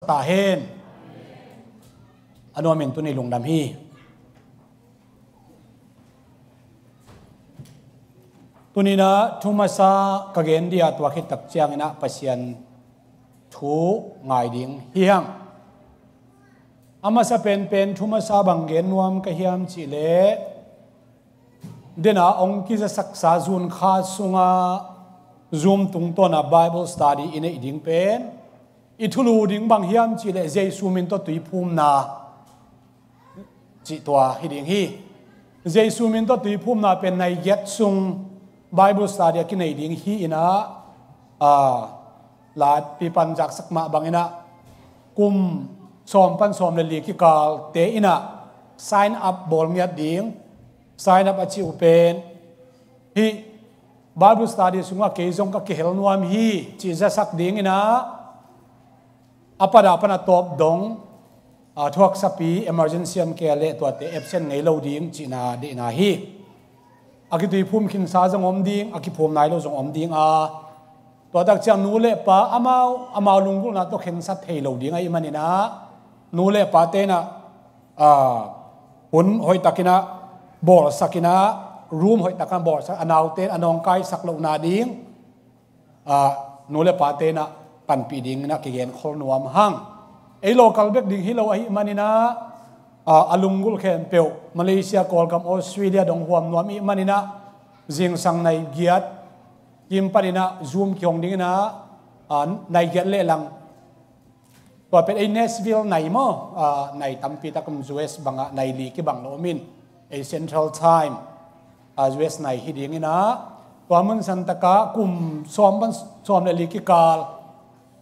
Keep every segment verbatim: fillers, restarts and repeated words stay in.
ta hen. A nuamin tuni lungdam hi. Tuninah thu masa ka gen dia tua khit tak cianginah Pasian thu ngai ding hi hang. A masa penpen thu masa bang gen nuam ka hiam cihleh, dena ong kizasaksa zun kha sunga Zoom tungtawna Bible study i neih ding pen i thulu ding bang hiam cihleh Jesu min tawh tuiphumna cih tua hi ding hi. Jesu min tawh tuiphumna pen nai giat sung Bible study a kinei ding hi inah, a, laipi pan zaksak mah banginah kum sawm pan sawm le li kikalte inah sign up bawl ngiat ding. Sign up a cih uh pen hih Bible study sungah kei zong ka kihel nuam hi cih zasak dinginah a pada pana tawp dong, a, thuaksapi emergency an kei leh tuate absent ngei lo ding cihna deihna hi. A kituiphum khinsa zong om ding, a kiphum nai lo zong om ding a, tua tak ciang nu le pa amau amau lunggulhna tawh khensat thei lo ding ahih maninah nu le pate inah, a, hun hoihtakinah bawlsakinah, room hoihtakinah bawlsak, a naute in a nawngkaisak lohna ding, a, nu le pate inah panpih dinginah kigen khol nuam hang. Ei local bek ding hi lo ahih maninah, a, a lunggulh khempeuh Malaysia, Kawlgam, Australia dong huam nuam ihih maninah zingsang nai giat kim paninah Zoom kihong dinginah, a, nai giat leh lang. Tua pen ei Nashville nai maw, a, nai tampi tak om, U S bangah nai li kibang lo om in, ei Central Time, a, U S nai hi dinginah tua mun santakah kum sawm pan sawm le li kikal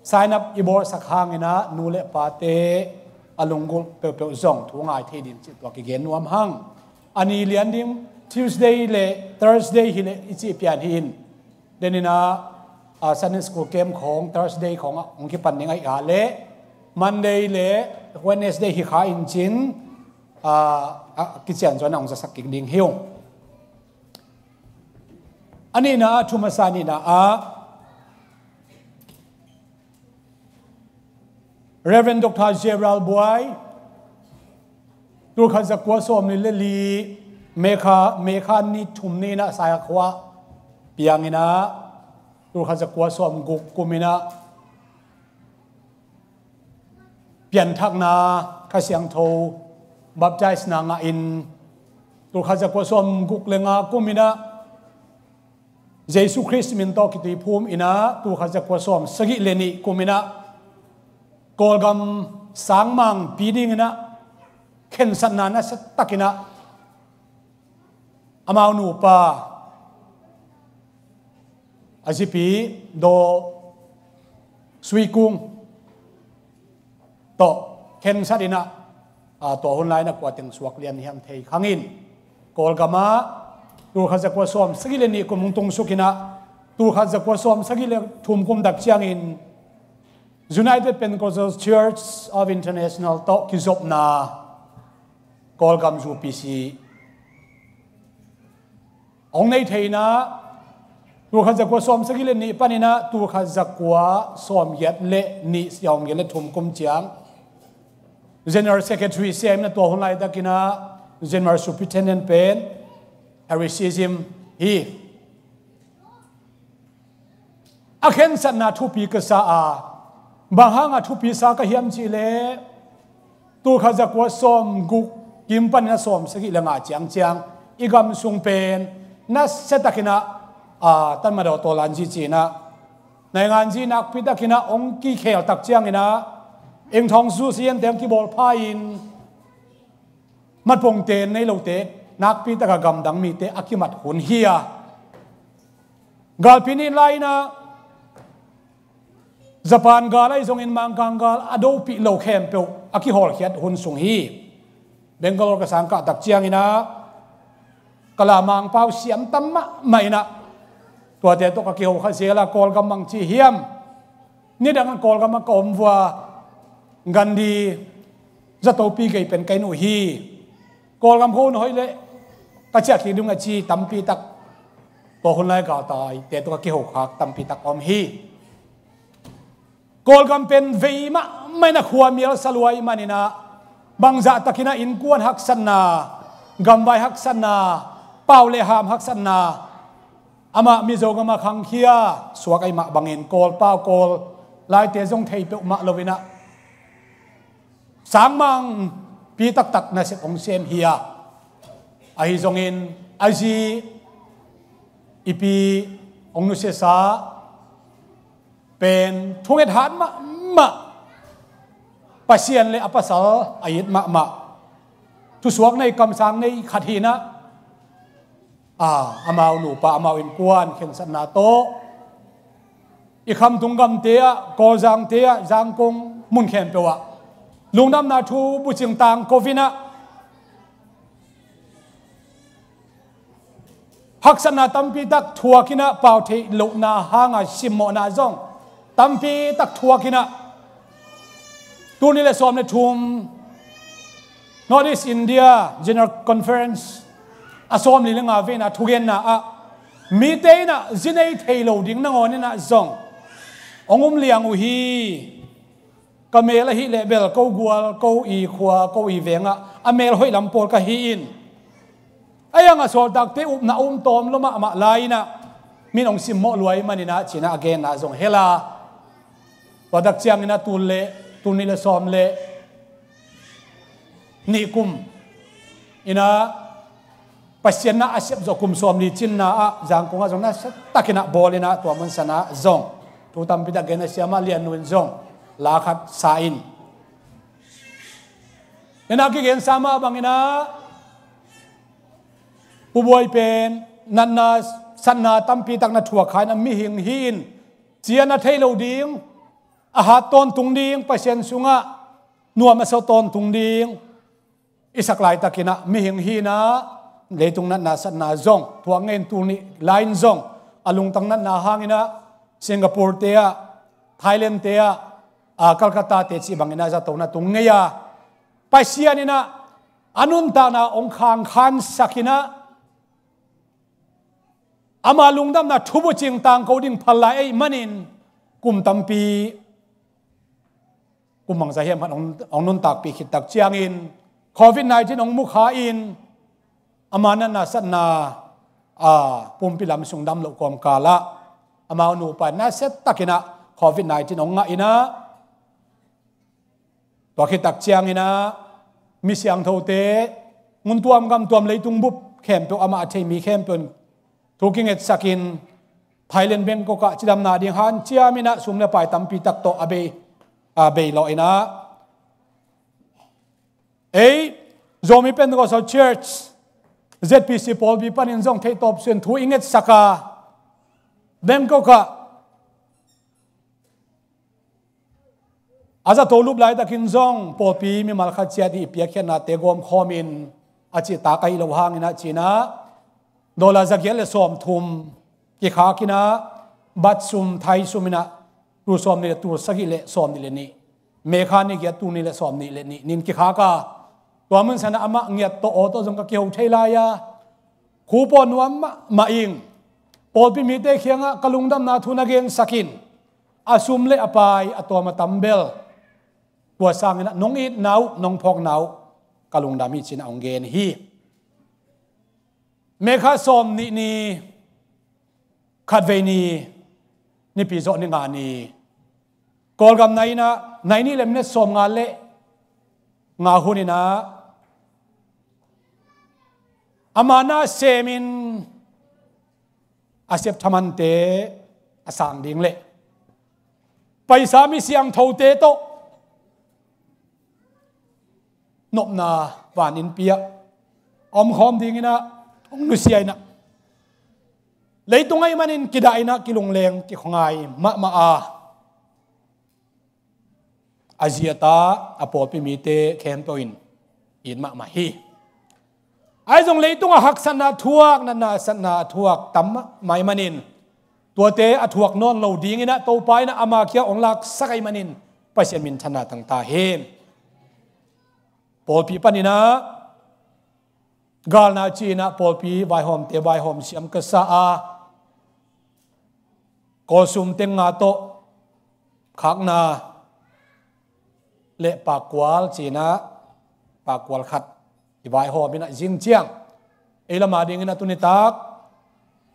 sign up i bawlsak hanginah nu le pate a lunggulh peuhpeuh zong thu ngai thei ding cih tua kigen nuam hang. A ni lian ding Tuesday le Thursday hileh i cih pian hi in, deninah, a, Sunday school camp khawng Thursday khawngah hong kipan ding ahih a leh Monday le Wednesday hi kha in cin, a, a, kician zuan a hong zasak kik ding hi ung. A nihna ah, thu masa nihna ah Reverend Doctor Gerald Buai, tulkhat zakua sawm li le li, May kha, May kha ni thum ni inah Saiha khua pianginah, tulkhat zakua sawm guk kuminah pianthakna, Kha Siangtho baptisena ngahin, tulkhat zakua sawm guk le nga kuminah Jesu Khrist min tawh kituiphum inah, tulkhat zakua sawm sagih le nih kuminah Kawlgam sangmangpi dinginah khensatna nasia takinah amau nupa a zipi Daw Sui Kung tawh khensat inah, a, tua hun lai inah kua teng suak lian hiam thei khangin, Kawlgamah tulkhat zakua sawm sagih le nih kum hong tungsuk inah, tulkhat zakua sawm sagih le thum kum tak ciangin United Pentecostal Church of International tawh kizopna Kawlgam U P C hong nei thei inah, tulkhat zakua sawm sagih le nih paninah tulkhat zakua sawm giat le nih, sawm giat le thum kum ciang General Secretary sem inah, tua hun laitakinah General Superintendent pen Harry Sizim hi. A khensatna thupi ka sa a, bang hanga thupi sa ka hiam cihleh, tulkhat zakua sawm guk kim panin a sawm sagih le nga ciangciang i gam sung pen nasia takinah, a, tanmadaw tawlanzi cinah, nainganzi nakpi takinah hong kikhel tak cianginah, engthawng zu siente hong kibawl pha-in, matpongte nei lote nakpi taka gamdang mite a kimat hun hi a, galpi nih lai inah Japan gal ahi zongin Mangkang gal a dopih lo khempeuh a kihawlkhiat hun sung hi. Bangalore ka sangkah tak cianginah ka la Mangpau siam tam mahmah inah, tuate tawh ka kiho kha zel a, Kawlgam bang ci hiam? Nidang a Kawlgam a ka om vua, Gandhi zatopi gei pen ka in uh hi. Kawlgam khuahun hoih leh ka ciah kik ding a ci tampi tak, tua hun lai galtaite tawh ka kiho khak tampi tak om hi. Kawlgam pen vei mah Maina khuamial salua i maninah bangzah takinah innkuan haksatna, gamvai haksatna, pau le ham haksatna, amah Mizo gama khangkhia suak ahi mah bangin Kawl pau Kawl laite zong thei peuhmah loinah sangmangpi taktak nasep hong sem hi a, ahi zongin a zi i pi hong nusiasa pen thunget hat mahmah, Pasian le a pasal a it mahmah, thusuak nei kamsang nei khat hinah, a, amau nupa amau innkuan khensatna tawh i khamtung gamte ah, Kawlzangte ah, Zangkong mun khempeuh ah lungdamna thu bucing tangko inah haksatna tampi tak thuak inah pau theih lohna hanga simmawhna zong tampi tak thuak inah tul nih le sawm le thum North East India General Conference a sawmli le nga veina thugenna ah mite inah zi nei thei lo ding nangawn inah zong hong um liang uh hi. Ka mel ahih leh bel ko gual, ko i khua, ko i vengah a mel hoih lam pawl ka hi in, a iang a sawltakte upna um tawm lo mahmah lai inah min hong simmawh luai maninah cinah a genna zong hel a, tua tak cianginah tul le tul nih le sawm le nih kum inah Pasian na a siap zawh kum sawmli cinna ah Zangkong ah zong nasa takinah bawl inah tua mun sanah zong thu tampi tak gen a siamah Lian Nu in zong la khat sa in. Inah kigensa mah banginah Pu Buai pen natna satna tampi tak na thuak kha inah mihing hi in, cian a thei lo ding, a hat tawntung ding, Pasian sungah nuam a sa tawntung ding i sak laitakinah mihing hinah leitung natna satna zong thuak ngei in, tul nih lai-in zong a lungtang natna hanginah Singapore te ah, Thailand te ah, a, Calcutta te cih banginah zato na tung ngei a, Pasian inah a nuntakna hong khangkhansak inah ama lungdamna thu bucing tangko ding phal lai ahih manin kum tampi, kum bangzah hiam khat hong, hong nuntakpih khit tak ciangin covid nineteen hong mukha in ama natna satna, a, pumpi lam sung dam loh kawmkal ah amau nupa in nasia takinah covid nineteen hong ngah inah, tua khit tak cianginah mi siangthote, nguntuam gamtuam leitung bup khempeuh amah a thei mi khempeuh in thu kingetsakin Thailand Bangkok ah cidamna ding hanciam inah sum le pai tampi tak tawh a bei, a bei lawh inah, ei Zomi Pentecostal Church Z P C pawlpi panin zong theihtawp suin thu i ngetsak a, Bangkok ah a zato lup laitakin zong pawlpi mimal khat ciat i piakkhiatnate gawmkhawmin a cihtak ahi lo hanginah cinah dollar zagiat le sawmthum kikhak inah bat sum, Thai sum inah tul sawmnih le tul sagih le sawmnih le nih, May kha ni giat tul nih le sawmnih le nih nin kikhak a, tua mun sanah amah ngiat tawh aw tawh zong ka kiho thei lai a, khu pawh nuam mahmah ing, pawlpi mite kiangah ka lungdamna thu na gensakin a sum le a pai a tawm a tam bel tua sanginah nong itna uh nong phawkna uh ka lungdam hi cinah hong gen hi. May kha sawmnih ni, khatvei ni, nipi zawh ni nga ni, Kawlgam nai inah nai nih le minute sawmnga le nga hun inah ama na semin a sep thamante a sang ding le paisa mi siangthote tawh nopna van innpi ah a omkhawm dinginah hong nusia inah leitung ahih manin kidah inah kilungleng kikhuangai mahmah a, a zi a ta, a pawlpi mite khempeuh in it mahmah hi. Ahi zong leitung a haksatna thuak, natna satna thuak tam mahmah ahih manin tuate a thuak nawn lo dinginah Topa inah ama kia hong laksak ahih manin Pasian minthanna tangta hi. Pawlpi paninah galna ci-inah pawlpi vaihawmte vaihawm siam ka sa a, kawlsum teng nga tawh khakna le pakkual cinah, pakkual khat i vaihawm inah zing ciang ei lam a dingin a tuni tak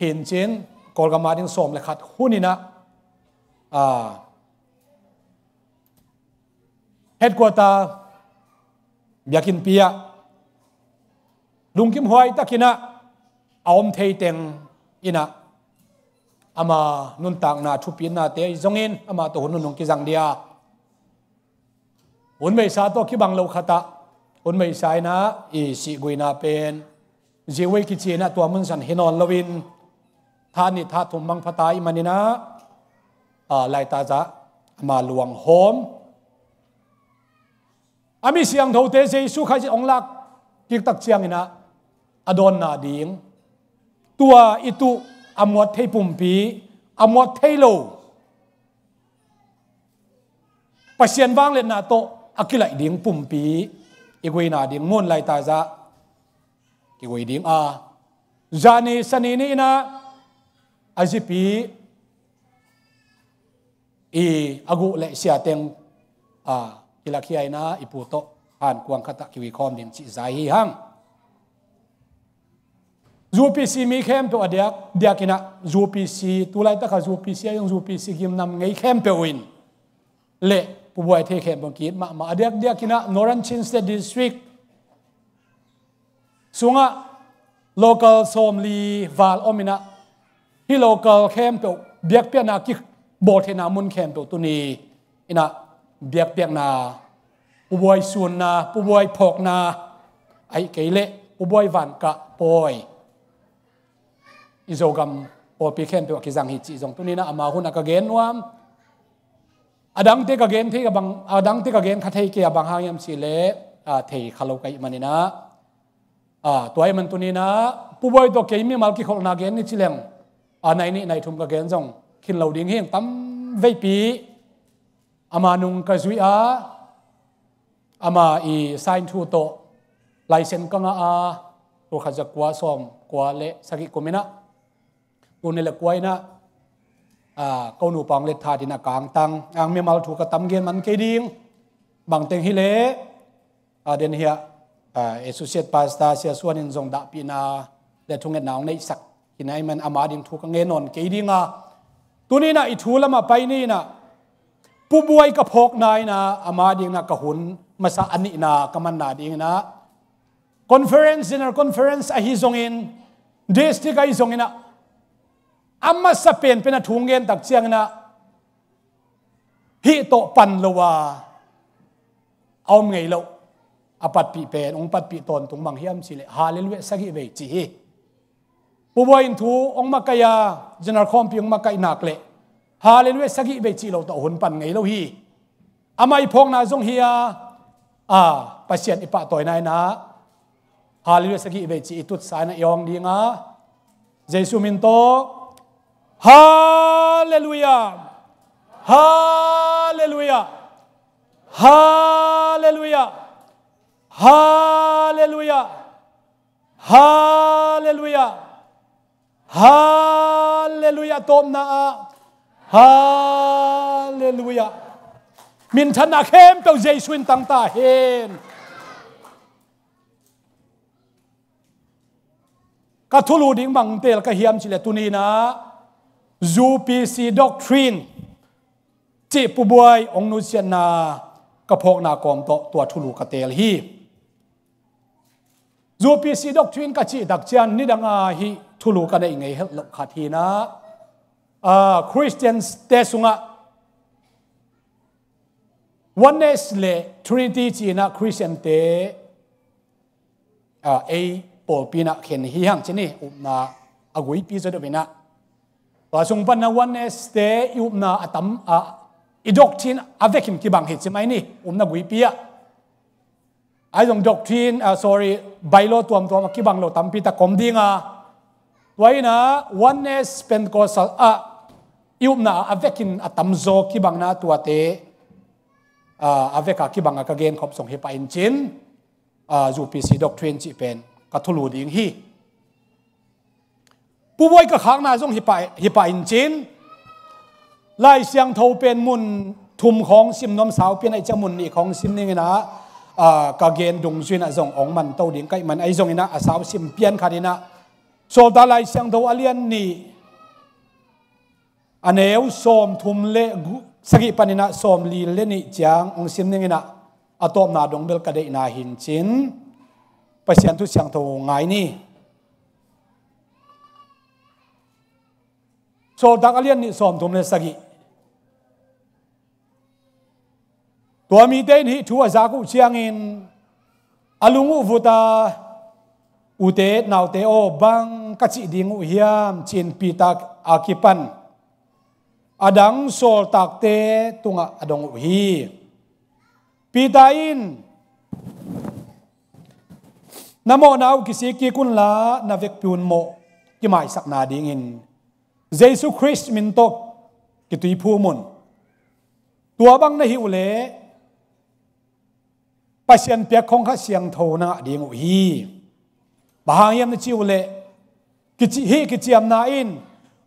hin cin Kawlgam a ding sawm le khat hun inah, a, headquarter biakinnpi ah lungkim huai takinah a om thei teng inah ama nuntakna thupitnate zongin ama tawh hun nunung kizang dia. Hun meisa tawh kibang lo khatah hun meisa inah i sihguina pen ziwei kici inah tua munsan hi nawn loin tha nih tha thum bang phata i maninah, a, laitazah ama luanghawm a mi siangthote Jesu Khazih hong lak kiktak cianginah a dawnna ding, tua i tuh a muat thei pumpi, a muat thei lo Pasian vangliatna tawh a kilaih ding pumpi i guina ding mun laitazah kigui ding a, zani sani ni inah a zipi i a guh le siateng, a, kilakhia inah i pu tawh hankuang khatah kiwi khawm ding cih zai hi hang. U P C mi khempeuh a diak diakinah U P C, tulaitakah U P C a zong U P C gimnam ngei khempeuh in le pubuai thei khempeuh kit mahmah a diak diakinah Northern Chin State District sungah local sawmli val om inah hih local khempeuh biakpiakna kibawltheihna mun khempeuh tuni inah biakpiakna, pubuai sunna, pubuai phawkna, ahih kei leh pubuai vankah pawi i Zogam pawlpi khempeuh a kizang hi cih zong tuni inah ama hun a ka gen nuam. A dangte ka gen thei ka bang, a dangte ka gen kha thei kei a bang hang hiam cih leh, a, thei kha lo ka hih maninah, a, tua ahih man tuni inah pubuai tawh kei mimal kikholhna gen ni ci leng, a, nai nih nai thum ka gen zong khin lo ding hi. Tam veipi ama nung ka zuih a, ama i sign thu tawh license ka ngah a, tulkhat zakua sawmkua le sagih kum inah tuni le kua inah, a, ko nupa hong let tha dinah ka angtang ang mimal thu ka tam gen man kei ding. Bangteng hileh, a, den hiah, a, Associate Pastor Sia Suan in zong dahpihna le thungetna hong neihsak hi na ahih man ama ding thu ka ngen nawn kei ding a, tuni inah i thu lamah pai ni inah pubuai ka phawkna inah ama ding inah ka hun masa a nihna ka manna ding inah conference, general conference ahi zongin, district ahi zongin ah, a masa penpen a thu ngen tak ciangin ah, hih tawh pan lo a, a om ngei loh, a patpih pen hong patpih tawntung bang hiam cih leh Halleluiah sagih vei ci hi. Pubuai in thu hong makaih a, general khawmpi hong makaih nak leh Halleluiah sagih vei cih lo tawh hun pan ngei lo hi. Amah i phawkna zong hi a, a, Pasian i pahtawina in ah Halleluiah sagih vei cih i tutsa in ah i awng ding a, Jesu min tawh, Halleluiah, Halleluiah, Halleluiah, Halleluiah, Halleluiah, Halleluiah, tawpna ah, Halleluiah. Minthanna khempeuh Jesu in tang ta hen. Ka thulu ding bang teel ka hiam cih leh tuni in ah U P C doctrine cih pubuai hong nutsiatna ka phawkna kawm tawh tua thulu ka teel hi. U P C doctrine ka cih tak ciang nidang a hih thulu ka neih ngei het loh khat hi in ah, a, Christians te sungah Oneness le Trinity ci in ah Christian te, a, ei pawlpi in ah khen hi hang ci ni, upna a guipi zaw deuh in ah. Tua sung pan in ah Oneness te i upna a tam, a, i doctrine a vekin kibang hi ci mai ni, upna guipi ah. Ahi zong doctrine, a, sorry, bylaw tuamtuam a kibang lo tampi tak om ding a. Tua in ah Oneness Pentecostal ah i upna a vekin a tamzaw kibang in ah tuate, a, a vek a kibang a ka genkhop zong hi pah in cin, a, U P C doctrine cih pen ka thulu ding hi. Pubuai ka khakna zong hi pah, hi pah in cin, Lai Siangtho pen mun thum khawng sim nuam sau pian ahih ciang mun nih khawng sim ning in ah, ah, ka gen dungzui in ah zong hong manto ding ka hih man ahi zongin ah a sau sim pian khat in ah Sawltak Lai Siangtho a lian nih a neu sawmthum le gu-, sagih panin ah sawmli le nih ciang hong sim ning in ah a tawpna dong bel ka deihna hi in cin Pasian thu siangtho ngai ni. Sawltak a lian nih sawmthum le sagih. Tua mite in hih thu a zak uh ciangin a lung uh vut a, "Ute naute aw, bang ka cih ding uh hiam?" ci-in Peter a kipan a dang sawltakte tungah a dong uh hi. Peter in, "Na mawhna uh kisik kik unla, na vekpi un mawh kimaisakna dingin Jesu Khrist min tawh kituiphum un. Tua bang na hih uhleh Pasian piak khong Kha Siangtho na ngah ding uh hi. Bang hang hiam na cih uhleh, kici-, hih kiciamna in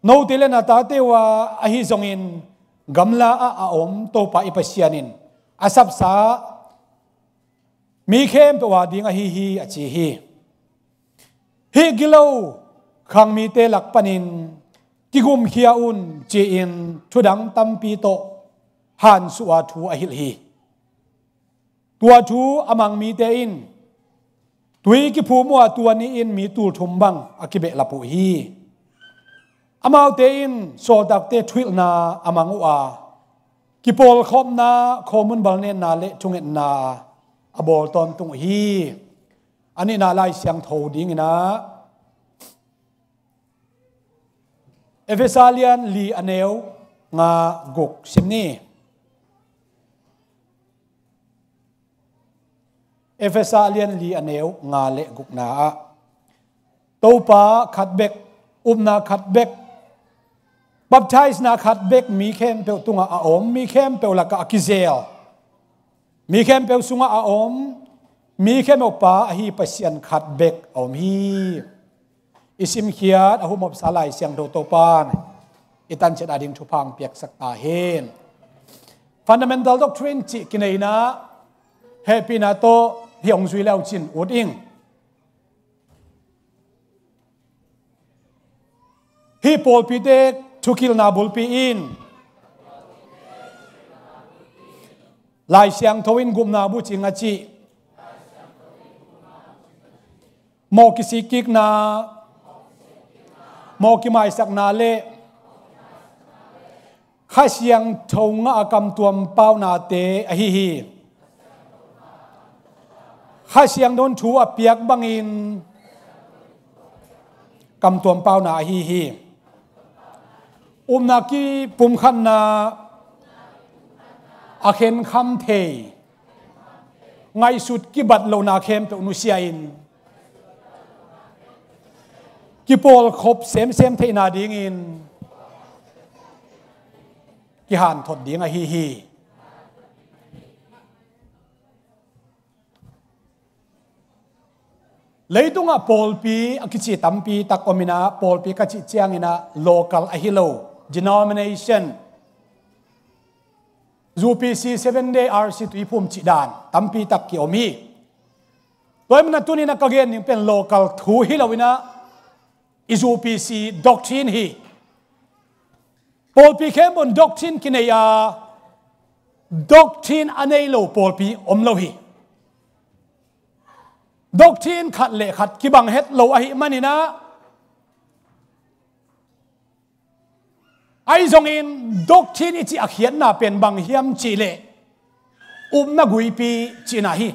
note le na tate uh a ahi zongin gamla ah a om Topa i Pasian in a sapsa mi khempeuh a ding ahi hi," a ci hi. Hih gilo khang mite lak panin kigumkhia un ci-in thudang tampi tawh hansuah a thu a hilh hi. Tua thu a mang mite in tui kiphum uh a, tua ni-in mi tulthum bang a kibehlap uh hi. Amaute in sawltakte thuhilhna a mang uh a, kipawlkhopna, khomun balnenna le thungetna a bawl tawntung uh hi. A nihna Lai Siangtho dingin ah Efesa lian li a neu nga guk sim ni. Efesa lian li a neu nga le gukna ah, Topa khat bek, upna khat bek, baptisena khat bek mi khempeuh tungah a om, mi khempeuh lakah a kizel, mi khempeuh sungah a om, mi khempeuh Pa ahi Pasian khat bek a om hi. I simkhiat a humopsa Lai Siangtho Topa'n i tanciat a ding thupha hong piaksak ta hen. Fundamental doctrine cih kineihna hehpihna tawh hih hong zui le uh cin ut ing. Hih pawlpite thukilna bulpi in Lai Siangtho in gupna bucing a cih, mawh kisikkikna, mawh kimaisakna le Kha Siangtho ngah a kamtuam paunate ahi hi. Kha Siangtho in thu a piak bangin kamtuam pauna ahi hi. Upna kipumkhatna, a khenkham thei, ngaihsut kibat lohna khempeuh nusia in kipawlkhop semsem theihna dingin kihanthot ding ahi hi. Leitungah pawlpi a kici tampi tak om in ah, pawlpi ka cih ciangin ah local ahi lo, denomination, U P C, Seven Day, R C, Tuiphum cih dan tampi tak kiom hi. Tua ahih manin ah tuni-in ah ka gen ding pen local thu hi lo in ah, i U P C doctrine hi. Pawlpi khempeuh in doctrine kinei a, doctrine a nei lo pawlpi om lo hi. Doctrine khat le khat kibang het lo ahih manin ah, ahi zongin doctrine i cih a khiatna pen bang hiam cih leh, upna guipi cihna hi.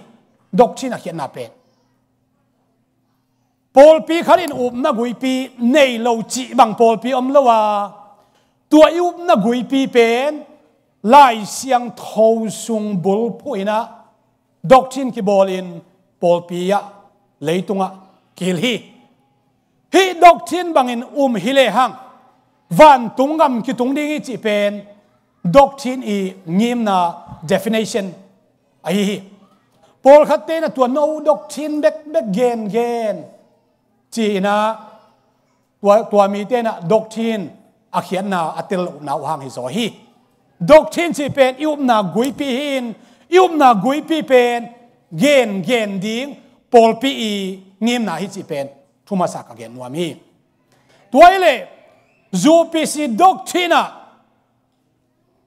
Doctrine a khiatna pen pawlpi khat in upna guipi nei lo cih bang pawlpi om lo a, tua i upna guipi pen Lai Siangtho sung bulphuh in ah doctrine kibawlin pawlpi ah leitungah kihilh hi. Hih doctrine bangin um hi lehang vantung gam kitung ding hi cih pen doctrine i ngimna definition ahi hi. Pawlkhatte in ah tua no doctrine bekbek gengen ci-in ah, tua, tua mite in ah doctrine a khiatna a tel lohna uh hang hi zaw hi. Doctrine cih pen i upna guipi hi-in, i upna guipi pen gen gen ding pawlpi i ngimna hi cih pen thu masa ka gen nuam hi. Tua hi leh U P C doctrine ah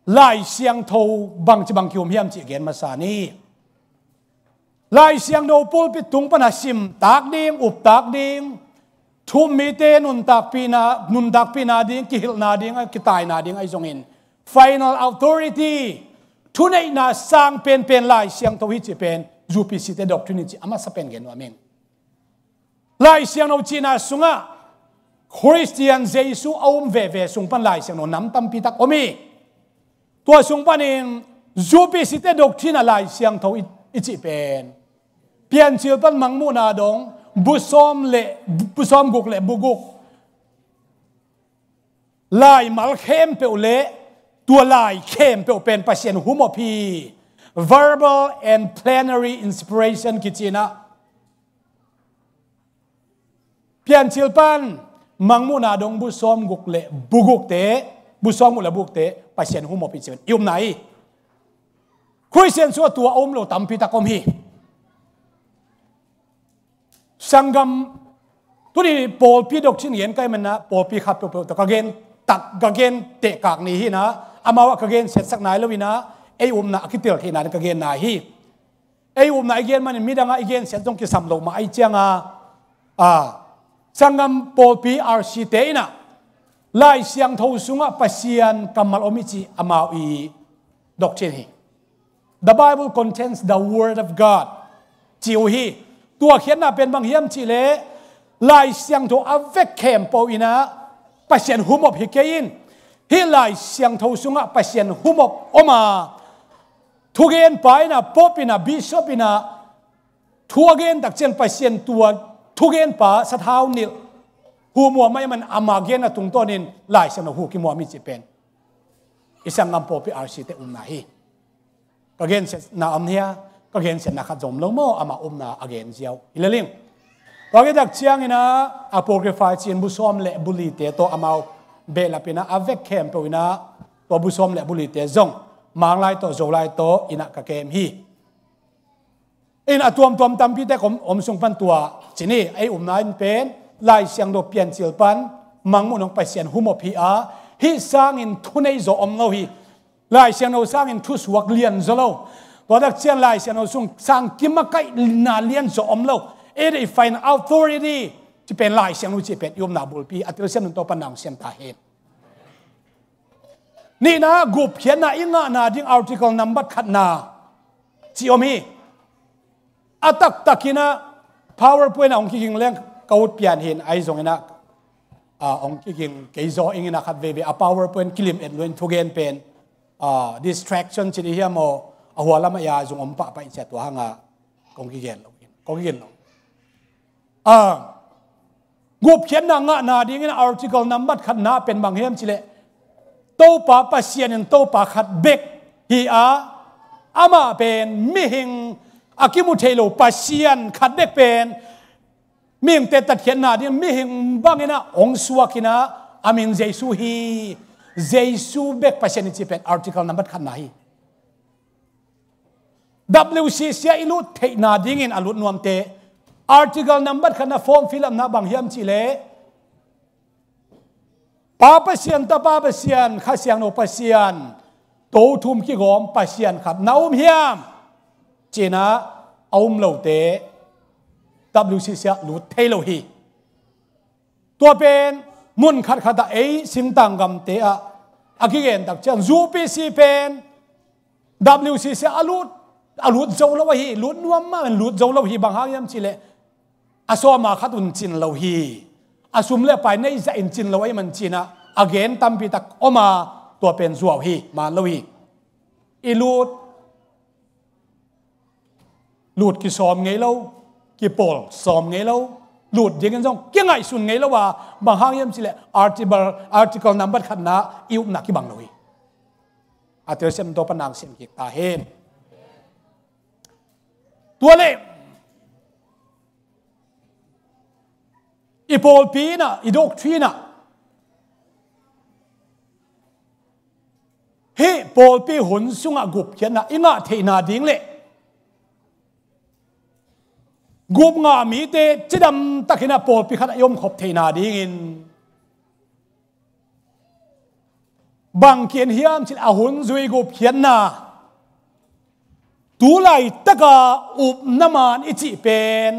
Lai Siangtho bangci bang ki-um hiam cih gen masa ni. Lai Siangtho pulpit tung pana simtak ding, uptak ding, thu-um mite nuntakpihna, nuntakpihna ding, kihilhna ding, kitaina ding ahi zongin final authority, thuneihna sang penpen Lai Siangtho hi cih pen U P C te doctrine hi cih a masa pen gen nuam ing. Lai Siangtho cihna sungah Khristian Jesu a um veve sung pan Lai Siangtho nam tampi tak om hi. Tua sung panin U P C te doctrine ah Lai Siangtho i, i cih pen Piancil pan Mangmuhna dong bu sawm le, bu sawm guk le bu guk, laimal khempeuh le tua lai khempeuh pen Pasian humop hi. Verbal and plenary inspiration kici-in ah Piancil pan Mangmuhna dong bu sawm guk le bu gukte, bu sawm guk le bu gukte Pasian humop hi cih pen i upna hi. Khristian sungah tua a um lo tampi tak om hi. Sanggam, tuni pawlpi doctrine gen ka hih manin ah pawlpi khat peuhpeuh tawh ka gen tak, ka gen tehkak ni hi-in ah, amau ah ka gensiatsak nai lo-in ah, ei upna a kitel theihna ding ka gen nai hi. Ei upna i gen manin midang ah i gensiat zong kisam lo mah ahih ciangin, a, sanggam pawlpi R C te in ah Lai Siangtho sungah Pasian kammal om hi cih amau i doctrine hi. The Bible contains the word of God ci uh hi. Tua khiatna pen bang hiam cih leh Lai Siangtho a vek khempeuh in ah Pasian humop hi kei in, hih Lai Siangtho sungah Pasian humop om a, thugenpa in ah, pope in ah, bishop in ah thu a gen tak ciang Pasian tua thugenpa sathau nilh hu muam ahih manin ama genna tungtawnin Lai Siangtho hu kimuam hi cih pen i sanggam pawlpi R C te upna hi. Ka gensiatna om hia? Ka gensiatna khat zong om lo maw, ama upna a gen ziau hi lel ing. Tua khit tak ciangin ah Apocrypha ci-in bu sawm le bu lite tawh amau behlap in ah a vek khempeuh in ah tua bu sawm le bu lite zong Manglai tawh Zolai tawh in ah ka kem hi. In a tuamtuam tampite om, om sung pan tua ci ni, ei upna in pen Lai Siangtho Piancil pan Mangmuhna dong Pasian humop hi a, hih sangin thunei zaw om lo hi. Lai Siangtho sangin thusuak lian zaw lo. Tua tak ciang Lai Siangtho sung sang kimakaihna lian zaw om lo. Ei deih final authority cih pen Lai Siangtho cih pen i upna bulpi a telsiam nung tawh pan na hong siam ta hen. Nihna, gupkhiatna i ngahna ding article nambat khatna ci om hi. A taktakin ah PowerPoint ah hong kiging leng ka ut pian hi-in, ahi zongin ah, a, hong kiging kei zaw ing in ah khat veivei a PowerPoint kilim et luin thugen pen, a, distraction ci dih hiam aw, a hua lamah i a zung om pahpah i cia tua hangah kong kigen lo, kong kigen lo. A, gupkhiatna ngahna dingin article nambat khatna pen bang hiam cih leh Topa Pasian in Topa khat bek hi a, amah pen mihing a kimu thei lo Pasian khat bek pen mihingte tatkhiatna ding mihing bangin ah hong suak in ah a min Jesu hi. Jesu bek Pasian hi cih pen article nambat khatna hi. W C C ah i lut theihna dingin a lut nuamte article nambat khatna form fill up na bang hiam cih leh Pa Pasian, Tapa Pasian, Kha Siangtho Pasian, To thum kigawm Pasian khat na um hiam? Ci-in ah a um lote W C C ah lut thei lo hi. Tua pen mun khatkhat ah ei singtang gamte ah a kigen tak ciang U P C pen W C C ah a lut, a lut zo lo ahi, lut nuam mah in lut zo lo hi, bang hang hiam cih leh a sawma khat un cin lo hi, a sum le pai neih zah in cin lo ahih man ci-in ah a gen tampi tak om a, tua pen zuau hi, man lo hi. I lut, lut kisawm ngei lo, kipawl sawm ngei lo, lut dingin zong kingaihsun ngei lo a, bang hang hiam cih leh article, article nambat khatna i upna kibang lo hi. A telsiam to pan nang siam kik ta hen. Tua leh i pawlpi in ah, i doctrine in ah, hih pawlpi hun sungah gupkhiatna i ngah theihna ding le gupngah mite cidam takin ah pawlpi khatah i omkhop theihna dingin bang kian hiam cih leh a hun zui gupkhiatna, tu laitaka upna man i cih pen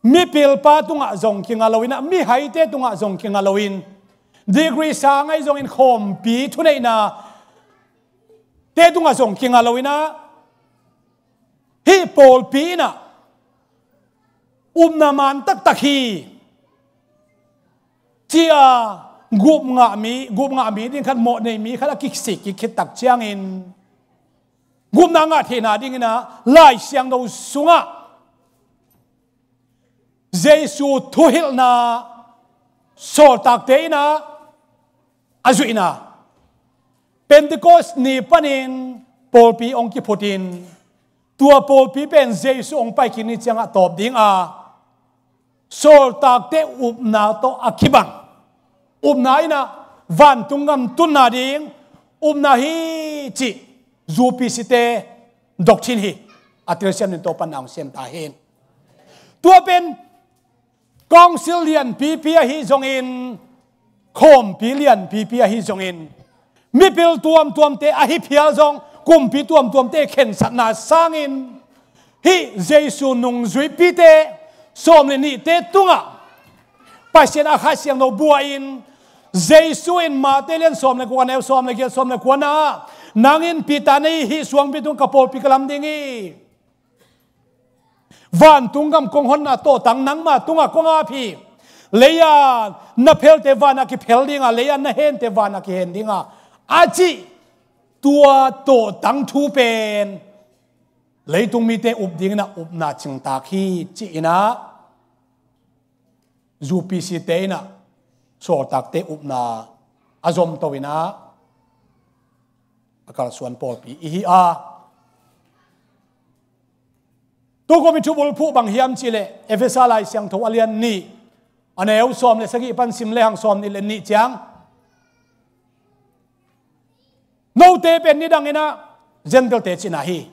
mipilpa tungah zong kinga loin ah, mihaite tungah zong kinga loin, degree sang ahi zongin khawmpi thuneihna te tungah zong kinga loin ah, hih pawlpi in ah upna man taktak hi ci-a gupngah mi, gupngah mi ding khat, mawhnei mi khat a kisik kik khit tak ciangin gupna ngah theihna dingin ah Lai Siangtho sungah Jesu thuhilhna sawltakte in ah a zuihna, Pentecost ni panin pawlpi hong kiphutin, tua pawlpi pen Jesu hong paikik ni ciangah tawp dinga sawltakte upna tawh a kibang upna in ah vantung gam tunna ding upna hi cih U P C te doctrine hi. A telsiam ning, Topa'n na hong sem ta hen. Tua pen council lianpipi ahi zongin, khawmpi lianpipi ahi zongin, mipil tuamtuamte ahi phial zong, kumpi tuamtuamte khensatna sangin, hih Jesu nungzuipite sawm le nihte tungah Pasian a Kha Siangtho bua-in, Jesu in Mate lian sawm le kua, neu sawm le giat, sawm le kuana ah, nang in Peter na hi, hih suangpi tung ka pawlpi ka lam ding hi. Vantung gam kong honna tawhtang nangma tungah kong ap hi. Lei-a na phelte vanah kiphel dinga, lei-a na hente vanah kihen dinga, a cih tua tawhtang thu pen leitung mite up dingin ah upna cingtak hi ci-in ah U P C te in ah sawltakte upna a zomto in ah a kalsuan pawlpi i hi a. Tu kum i thubulphuh bang hiam cih leh Efesa Lai Siangtho a lian nih, a neu sawm le sagih pan sim lehang sawm nih le nih ciang, note pen nidangin ah Gentile-te cihna hi.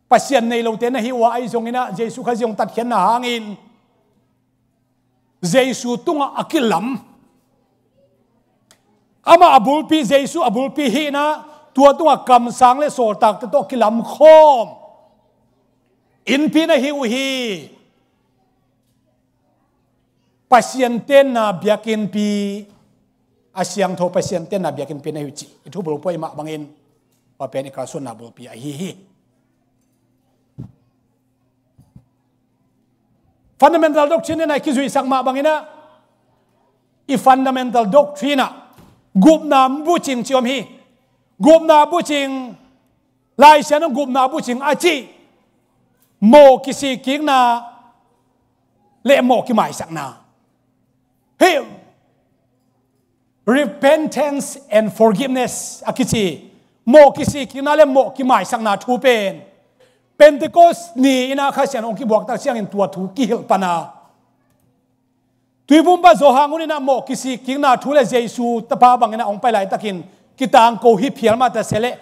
Pasian nei lote na hi uh a, ahi zongin ah Jesu Khazih hong tatkhiatna hangin Jesu tungah a kilam, amah a bulpi, Jesu a bulpi hi-in ah, tua tungah kamsang le sawltakte tawh kilam khawm innpi na hi uh hi. Pasian tenna biakinnpi, a siangtho Pasian tenna biakinnpi na hi uh cih i thubulphuh mah bangin, tua pen i kalsuanna bulpi ahi hi. Fundamental doctrine in ah i kizuihsak mah bangin ah, i fundamental doctrine ah gupna bucing ci om hi. Gupna bucing, Lai Siangtho gupna bucing a cih mawh kisikkikna le mawh kimaisakna. Hih repentance and forgiveness a kici mawh kisikkikna le mawh kimaisakna thu pen Pentecost ni-in ah Kha Siangtho hong kibuaktak ciangin tua thu kihilh pan a, Tuiphumpa Johan hun in ah mawh kisikkikna thu le Jesu Tapa bangin ah hong pai laitakin kitangko hi phial mah ta se leh,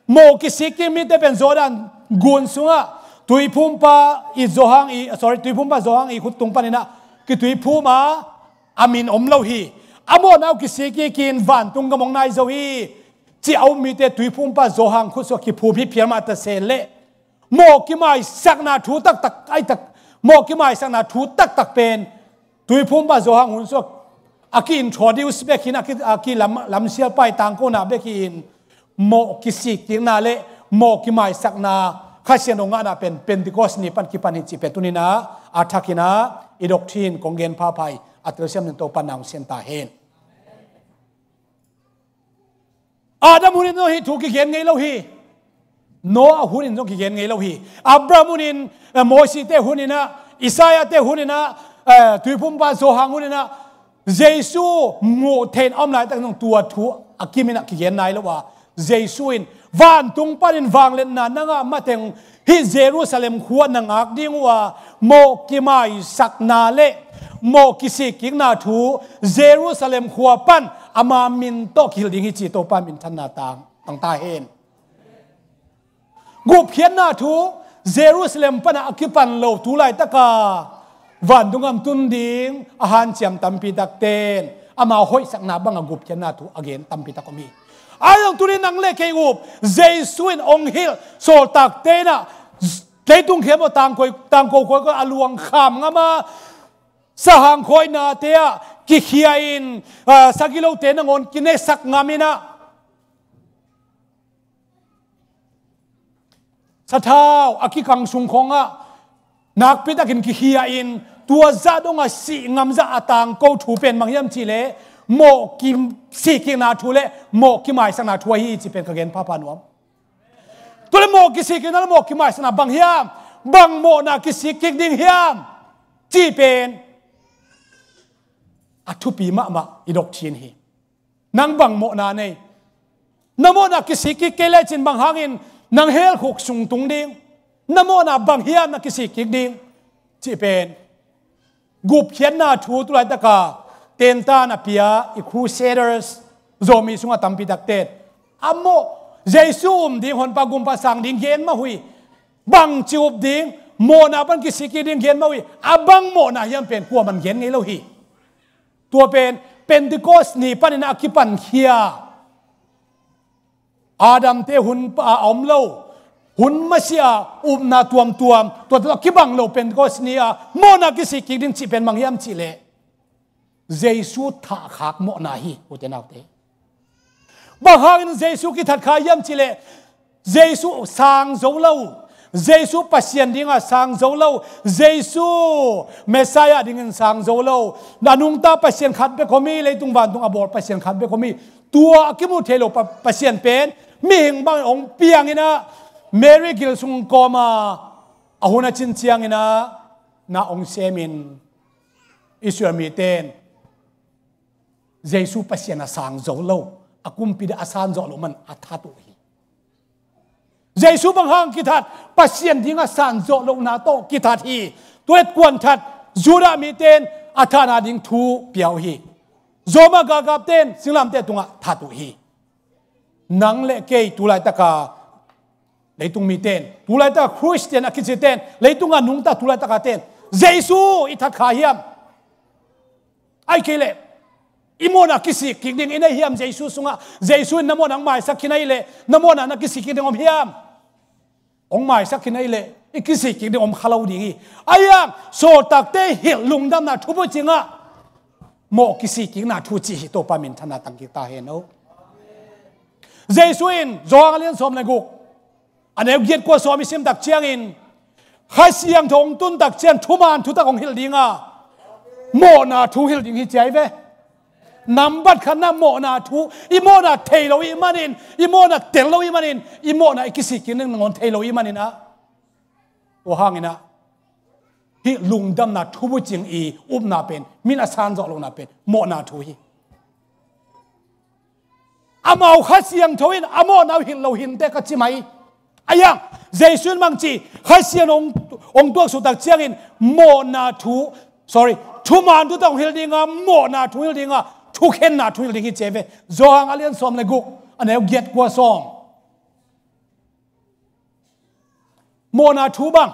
mawh kisikkik mite pen Jordan gun sungah Tuiphumpa i Johan i, sorry, Tuiphumpa Johan i khut tung panin ah kituiphum a, a min om lo hi. A mawhna uh kisik kikin vantung gam hong nai zo hi, ci a um mite Tuiphumpa Johan khut sungah kiphum hi phial mah ta se leh, mawh kimaisakna thu taktak, ai tak, mawh kimaisakna thu taktak pen Tuiphumpa Johan hun sungah a ki-introduce bek hi-in, a ki, a ki lam, lamsial pai tangkona bek hi-in, mawh kisikkikna le mawh kimaisakna Kha Siangtho ngahna pen Pentecost ni pan kipan hi cih pen tuni-in ah a thakin ah i doctrine kong gen phapha hi. A telsiam ning, Topa'n na hong sem ta hen. Adam hun in zong hih thu kigen ngei lo hi. Noah hun in zong kigen ngei lo hi. Abraham hun in, eh, Mosite hun in ah, Isaiahte hun in ah, eh, Tuiphumpa Johan hun in ah, Jesu muh theih a om laitak zong tua thu a kimin ah kigen nai lo a, Jesu in vantung panin vangliatna na ngah mateng hih Jerusalem khua na ngak ding uh a, mawh kimaisakna le mawh kisikkikna thu Jerusalem khua pan ama min tawh kihilh ding hi ci, Topa minthanna tang, tang ta hen. Gupkhiatna thu, Jerusalem panah a kipan lo, tu laitaka vantung gam tun ding a hanciam tampi takten ama hoihsakna banga gupkhiatna thu a gen tampi tak om hi. Ahi zong tuni nang le kei up, Jesu in hong hilh sawltakte inah leitung khempeuh tangkoi, tangko koikoi a luang kham ngam a, sahang khawihnate ah kikhia in, ah, sagilote nangawn kinesak ngam inah, sathau a kikang sung khawngah nakpi takin kikhia in, tua zah dongah sih ngamzah a tangko thu pen bang hiam cihleh, mawh kisikkikna thu le mawh kimaisakna thu ahi ci pen ka gen phapha nuam. Tua le mawh kisikkikna le mawh kimaisakna bang hiam? Bang mawhna kisikkik ding hiam? Cih pen a thupi mahmah i doctrine hi. Nang bang mawhna nei? Na mawhna kisikkik kei lecin bang hangin nang hell khuk sung tung ding? Na mawhna bang hiam na kisikkik ding? Cih pen gupkhiatna thu tu laitaka tentan a pia i Crusaders, Zomi sungah tampi takte a mawh, Jesu um ding, Honpa Gumpa sang ding gen mah uh hi. Bangci up ding, mawhna pan kisikkik ding gen mah uh hi. A bang mawhna hiam pen kuaman gen ngei lo hi. Tua pen Pentecost ni panin a kipankhia, Adamte hun a om lo, hun masiah upna tuamtuam, tua tawh a kibang lo Pentecost ni a mawhna kisikkik ding cih pen bang hiam cihleh, Jesu thahkhak mawhna hi, ute naute. Bang hangin Jesu kithat kha hiam cihleh, Jesu sang zo lo, Jesu Pasian dinga sang zo lo, Jesu Messiah dingin sang zo lo. A nungta Pasian khat bek om hi, leitung vantung a bawl Pasian khat bek om hi. Tua a kimu thei lo pa, Pasian pen mihing bangin hong piang inah, Mary gil sung kawma a hun a cin ciang inah na hong semin, Israel miten Jesu Pasian a sang zo lo, a kumpi dah a sang zo lo man a that uh hi. Jesu bang hang kithat? Pasian dinga sang zo lohna tawh kithat hi. Tua et kuan that, Judah miten a thahna ding thu pia uh hi. Roma galkapten singlamteh tungah that uh hi. Nang le kei tu laitaka leitung miten, tu laitaka Khristian a kiciten, leitunga nungta tu laitaka ten Jesu i that kha hiam? Ahih kei leh i mawhna kisikkik ding i nei hiam Jesu sungah? Jesu in na mawhna hong maisak khin ahih leh na mawhna na kisikkik ding om hiam? Hong maisak khin ahih leh i kisikkik ding om kha lo ding hi. Ahi hang sawltakte hilh lungdamna thubucing ah mawh kisikkikna thu cih hi. Topa minthanna tangkik ta hen aw. Jesu in Johan a lian sawm le guk, a neu giat kua sawm i sim tak ciangin, Kha Siangtho hong tun tak ciang thuman thutak hong hilh ding a, mawhna thu hilh ding hi ci ahi ve. Nambat khatna mawhna thu, i mawhna thei lo i hih manin, i mawhna tel lo i hih manin, i mawhna i kisikkik ding nangawn thei lo i hih manin ah, tua hangin ah hih lungdamna thubucing i upna pen, min a sang zawh lohna pen mawhna thu hi. Amau Kha Siangtho in a mawhna uh hilh lo hinte ka ci mai. Ahi hang Jesu in bang ci? Kha Siangtho hong, hong tuaksuk tak ciangin mawhna thu, sorry, thuman thutak hong hilh ding a, mawhna thu hilh ding a, thukhenna thu hilh ding hi ci ahi ve. Johan a lian sawm le guk, a neu giat kua sawm. Mawhna thu bang,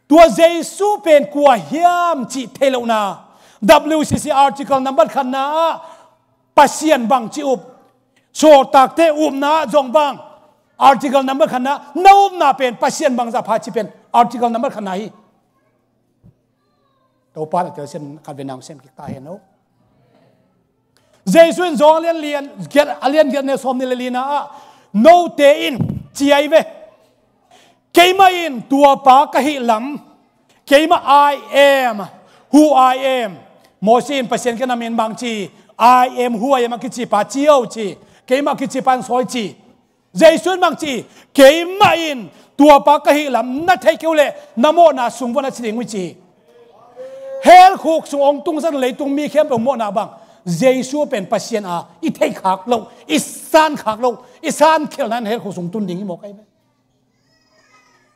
tua Jesu pen kua hiam cih theih lohna. W C C article nambat khatna ah Pasian bangci up, sawltakte upna ah zong bang, article nambat khatna, na upna pen Pasian bangzah pha ci pen article nambat khatna hi. Topa in a telsiam khat ve nang sem kik ta hen aw. Jesu in Johan a lian lian, giat, a lian giat, a neu sawm nih le lina ah, note in ci ahi ve. Keimah in tua pa ka hih lam, keimah I am who I am. Moses in Pasian ka na min bang ci, I am who I am a kici pa ci aw ci. Keimah a kici pa in sawi ci. Jesu in bang ci? Keimah in tua pa ka hih lam na theih kei uh leh na mawhna sung vuah na ci ding uh hi ci. Hell khuk sung hong tungsak leitung mi khempeuh mawhna bang, Jesu pen Pasian a i theih khak loh, i san khak loh, i san khialhna in hell khuk sung tun ding hi mawk ahi ve.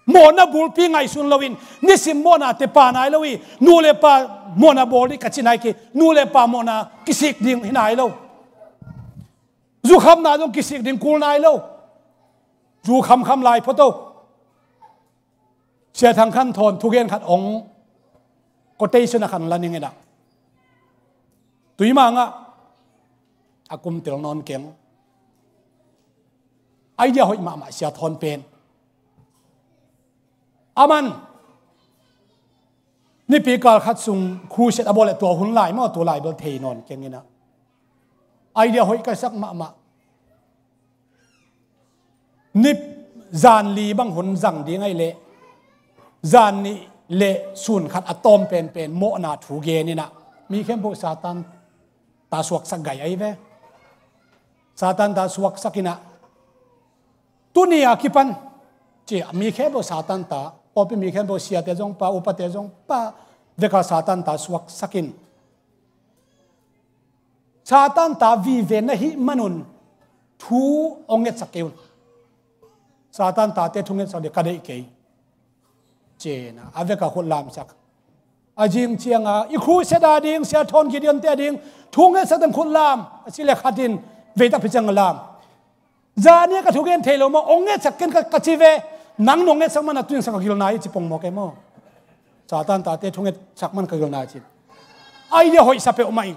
Mawhna bulpi ngaihsun loin nisim mawhnate pha nai lo hi. Nu le pa mawhna bawl dih ka ci nai kei. Nu le pa mawhna kisik ding hi nai lo. Zukhamna zong kisik ding kul nai lo. Zu khamkham lai photo. Sia Thang Khan Thawn thugen khat ong quotation a khan la ning inah, tui mangah a kum tel nawn keng. Idea hoih mahmah Sia Thawn pen. Aman nipi kal khat sung crusade a bawl leh tua hun lai maw, tua lai bel thei nawn keng inah, idea hoih ka sak mahmah. Ni zan li bang hun zang ding ahih leh zan nih le sun khat a tawm penpen mawhna thu gen inah, mi khempeuh Satan ta suaksak gai ahi ve. Satan ta suaksak inah, tuni a kipan ci a mi khempeuh Satan ta, pawlpi mi khempeuh, siate zong pa, upate zong pa, veka Satan ta suaksak in, Satan ta vive na hih manun thu ong ngetsak kei un. Satan tate thu ngetsak ding ka deih kei. Cina a veka khut lamsak. A zing cianga i crusade a ding, Sia Thawn Gideon te a ding thu ngetsak teng khut lam a ci le khat in veitak phi ciang lam. Zani a ka thugen thei lo maw, ong ngetsak ken ka, ka ci ve. Nang nong ngetsak man a tuingsak ka gilna hi ci pong maw kei maw. Satan tate thu ngetsak man ka gilna hi ci. Idea hoihsa peuhmah in.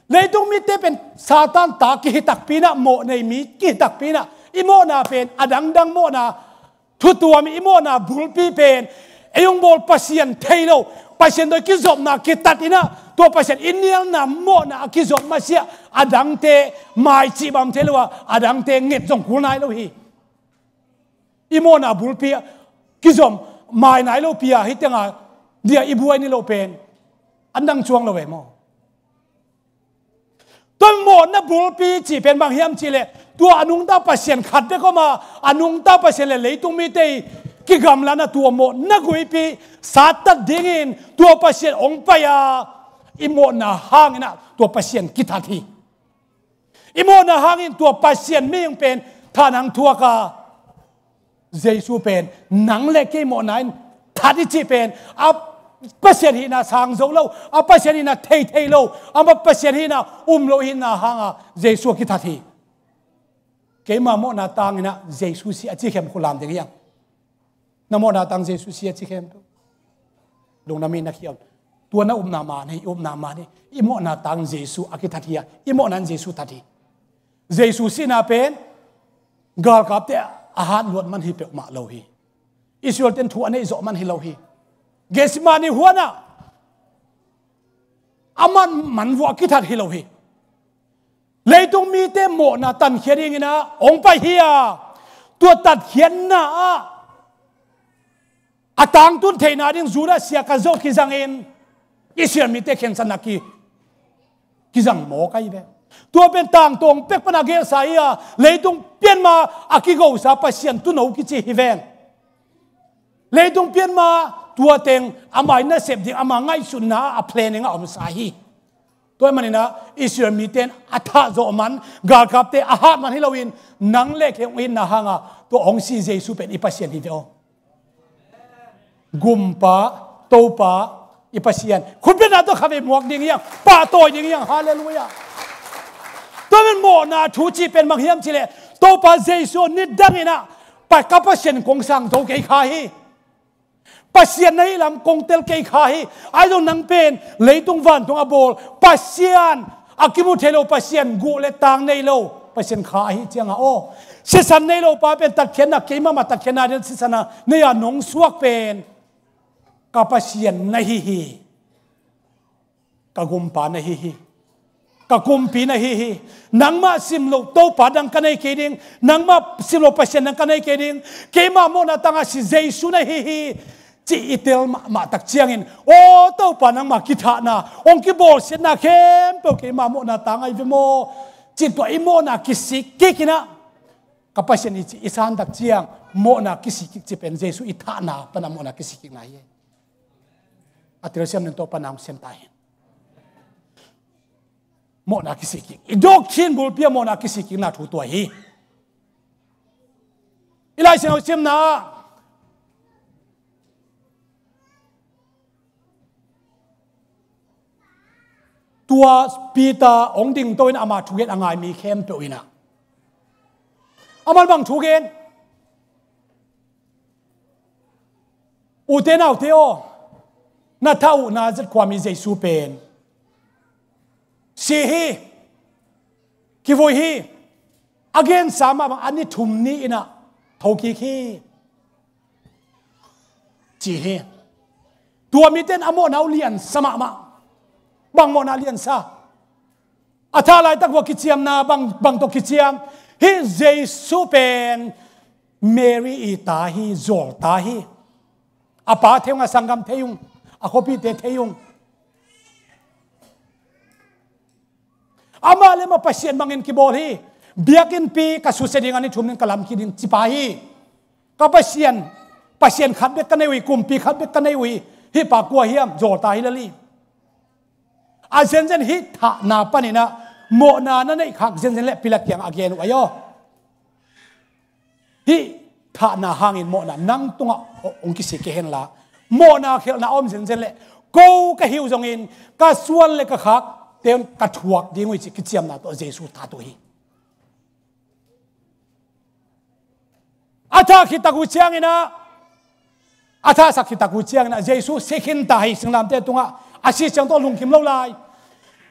Leitung mite pen Satan ta kihi takpi inah, mawh nei mi kihi takpi inah, i mawhna pen a dangdang mawhna, thutuam i mawhna bulpi pen, ei hong bawl Pasian thei lo, Pasian tawh i kizopna kitat inah, tua Pasian i nialna mawhna a kizop masiah a dangte mai cih bang thei lo a, a dangte nget zong kul nai lo hi. I mawhna bulpi a kizom mai nai lo pi a, hih tengah dia i buai ni lo pen an dang cuang lo ve maw. Tua mawhna bulpi cih pen bang hiam cih leh, tua a nungta Pasian khat bek om a, a nungta Pasian le leitung mite i kigamlatna, tua mawhna guipi sattat dingin tua Pasian ong pai a, i mawhna hang inah tua Pasian kithat hi. I mawhna hangin tua Pasian mihing pen thahnang thuak a, Jesu pen nang le kei mawhna in that i cih pen, a Pasian hihna sang zo lo, a Pasian hihna thei thei lo, a Pasian hihna um lo hihna hanga Jesu a kithat hi. Keima mawhna tang inah Jesu si a ci khem khut lam ding hi hang. Na mawhna tang Jesu si a ci khempeuh. Lungdam in na khiau. Tua na upna man hi, i upna man hi. I mawhna tang Jesu a kithat hi a, i mawhna in Jesu that hi. Jesu sihna pen galkapte a hat luat man hi peuhmah lo hi. Israel ten thu a neih zawh man hi lo hi. Gethsemane huanah a man man vuah a kithat hi lo hi. Leitung mite mawhna tankhia dingin ah hong pai hi a, tua tatkhiatna ah a tangtun theihna ding Judas Iskariot zo kizangin Israel mite khensatna ki, kizang mawk ahi ve. Tua pen tangtawng pek pana gelsa hi a, leitung pianma a kigosa Pasian tuuno kici hi ven. Leitung pianma tua teng ama nasep ding, ama ngaihsutna a planning a omsa hi. Tua hi manin ah Israel mite in a thah zawh man, galkapte a hat man hi loin, nang le kei hong itna hanga tua hong si Jesu pen i Pasian hi ve aw. Gumpa, Topa, i Pasian. Khutbetna tawh khavei muak ding hi hang, pahtawi ding hi hang. Halleluiah. Tua pen mawhna thu cih pen bang hiam cih leh, Topa Jesu nidangin ah, pa, ka Pasian kong sang zo kei kha hi. Pasian na hih lam kong tel kei kha hi. Ahi zong nang pen leitung vantung a bawl Pasian, a kimu thei lo Pasian, guh le tang nei lo Pasian kha ahi cianga aw, sisan nei lo pa pen tatkhiatna, keimah mah tatkhiatna ding sisan a nei a nong suak pen ka Pasian na hi hi. Ka Gumpa na hi hi. Ka Kumpi na hi hi. Nangmah sim loh Topa dang ka nei kei ding, nangmah sim loh Pasian dang ka nei kei ding. Keimah mawhna tanga si Jesu na hi hi, ci i tel mahmah tak ciangin, aw Topa, nangmah kithahna, hong kibawlsiatna khempeuh keimah mawhna tang ahi ve maw, ci tua i mawhna kisik kik in ah, ka Pasian hi ci i san tak ciang, mawhna kisik kik ci pen Jesu i thahna pana mawhna kisik kikna hi. A telsiam ning Topa nang sem ta hen. Mawhna kisik kik. I doctrine bulpi a mawhna kisik kikna thu tua hi. I Lai Siangtho simna ah Tua Peter hong dingto in ama thugen a ngai mi khempeuh in ah, aman bang thugen? Ute naute aw, na thah uh Nazareth khua mi Jesu pen si hi, kivui hi, a gensa mah bang a ni thum ni in ah thokik hi, ci hi. Tua mite in a mawhna uh liansa mahmah. Bang mawhna liansa? A thah laitak uh a kiciamna bang, bang tawh kiciam? Hih Jesu pen Mary i ta hi, zawlta hi. A pa thei ung, a sanggam thei ung, a khuapihte thei ung. Amah le amah Pasian bangin kibawl hi. Biakinnpi ka susia ding, a ni thum ding ka lamkik ding, ci pa hi. Ka Pasian, Pasian khat bek ka nei uh hi, kumpi khat bek ka nei uh hi. Hih pa kua hiam? Zawlta hi lel hi. A zenzen hih thahna panin ah mawhna na neih khak zenzen le Pilat kiangah a gen uh ahi aw. Hih thahna hangin mawhna nang tungah hong kisik kei henla, mawhna khialhna a om zenzen le ko ka hi uh zongin ka suan le ka khakte un ka thuak ding uh hi, ci kiciamna tawh Jesu that uh hi. A thah khit tak uh ciangin ah, a thahsak khit tak uh ciangin ah Jesu si khin ta hi, singlamteh tungah a sih ciang tawh lungkim lo lai.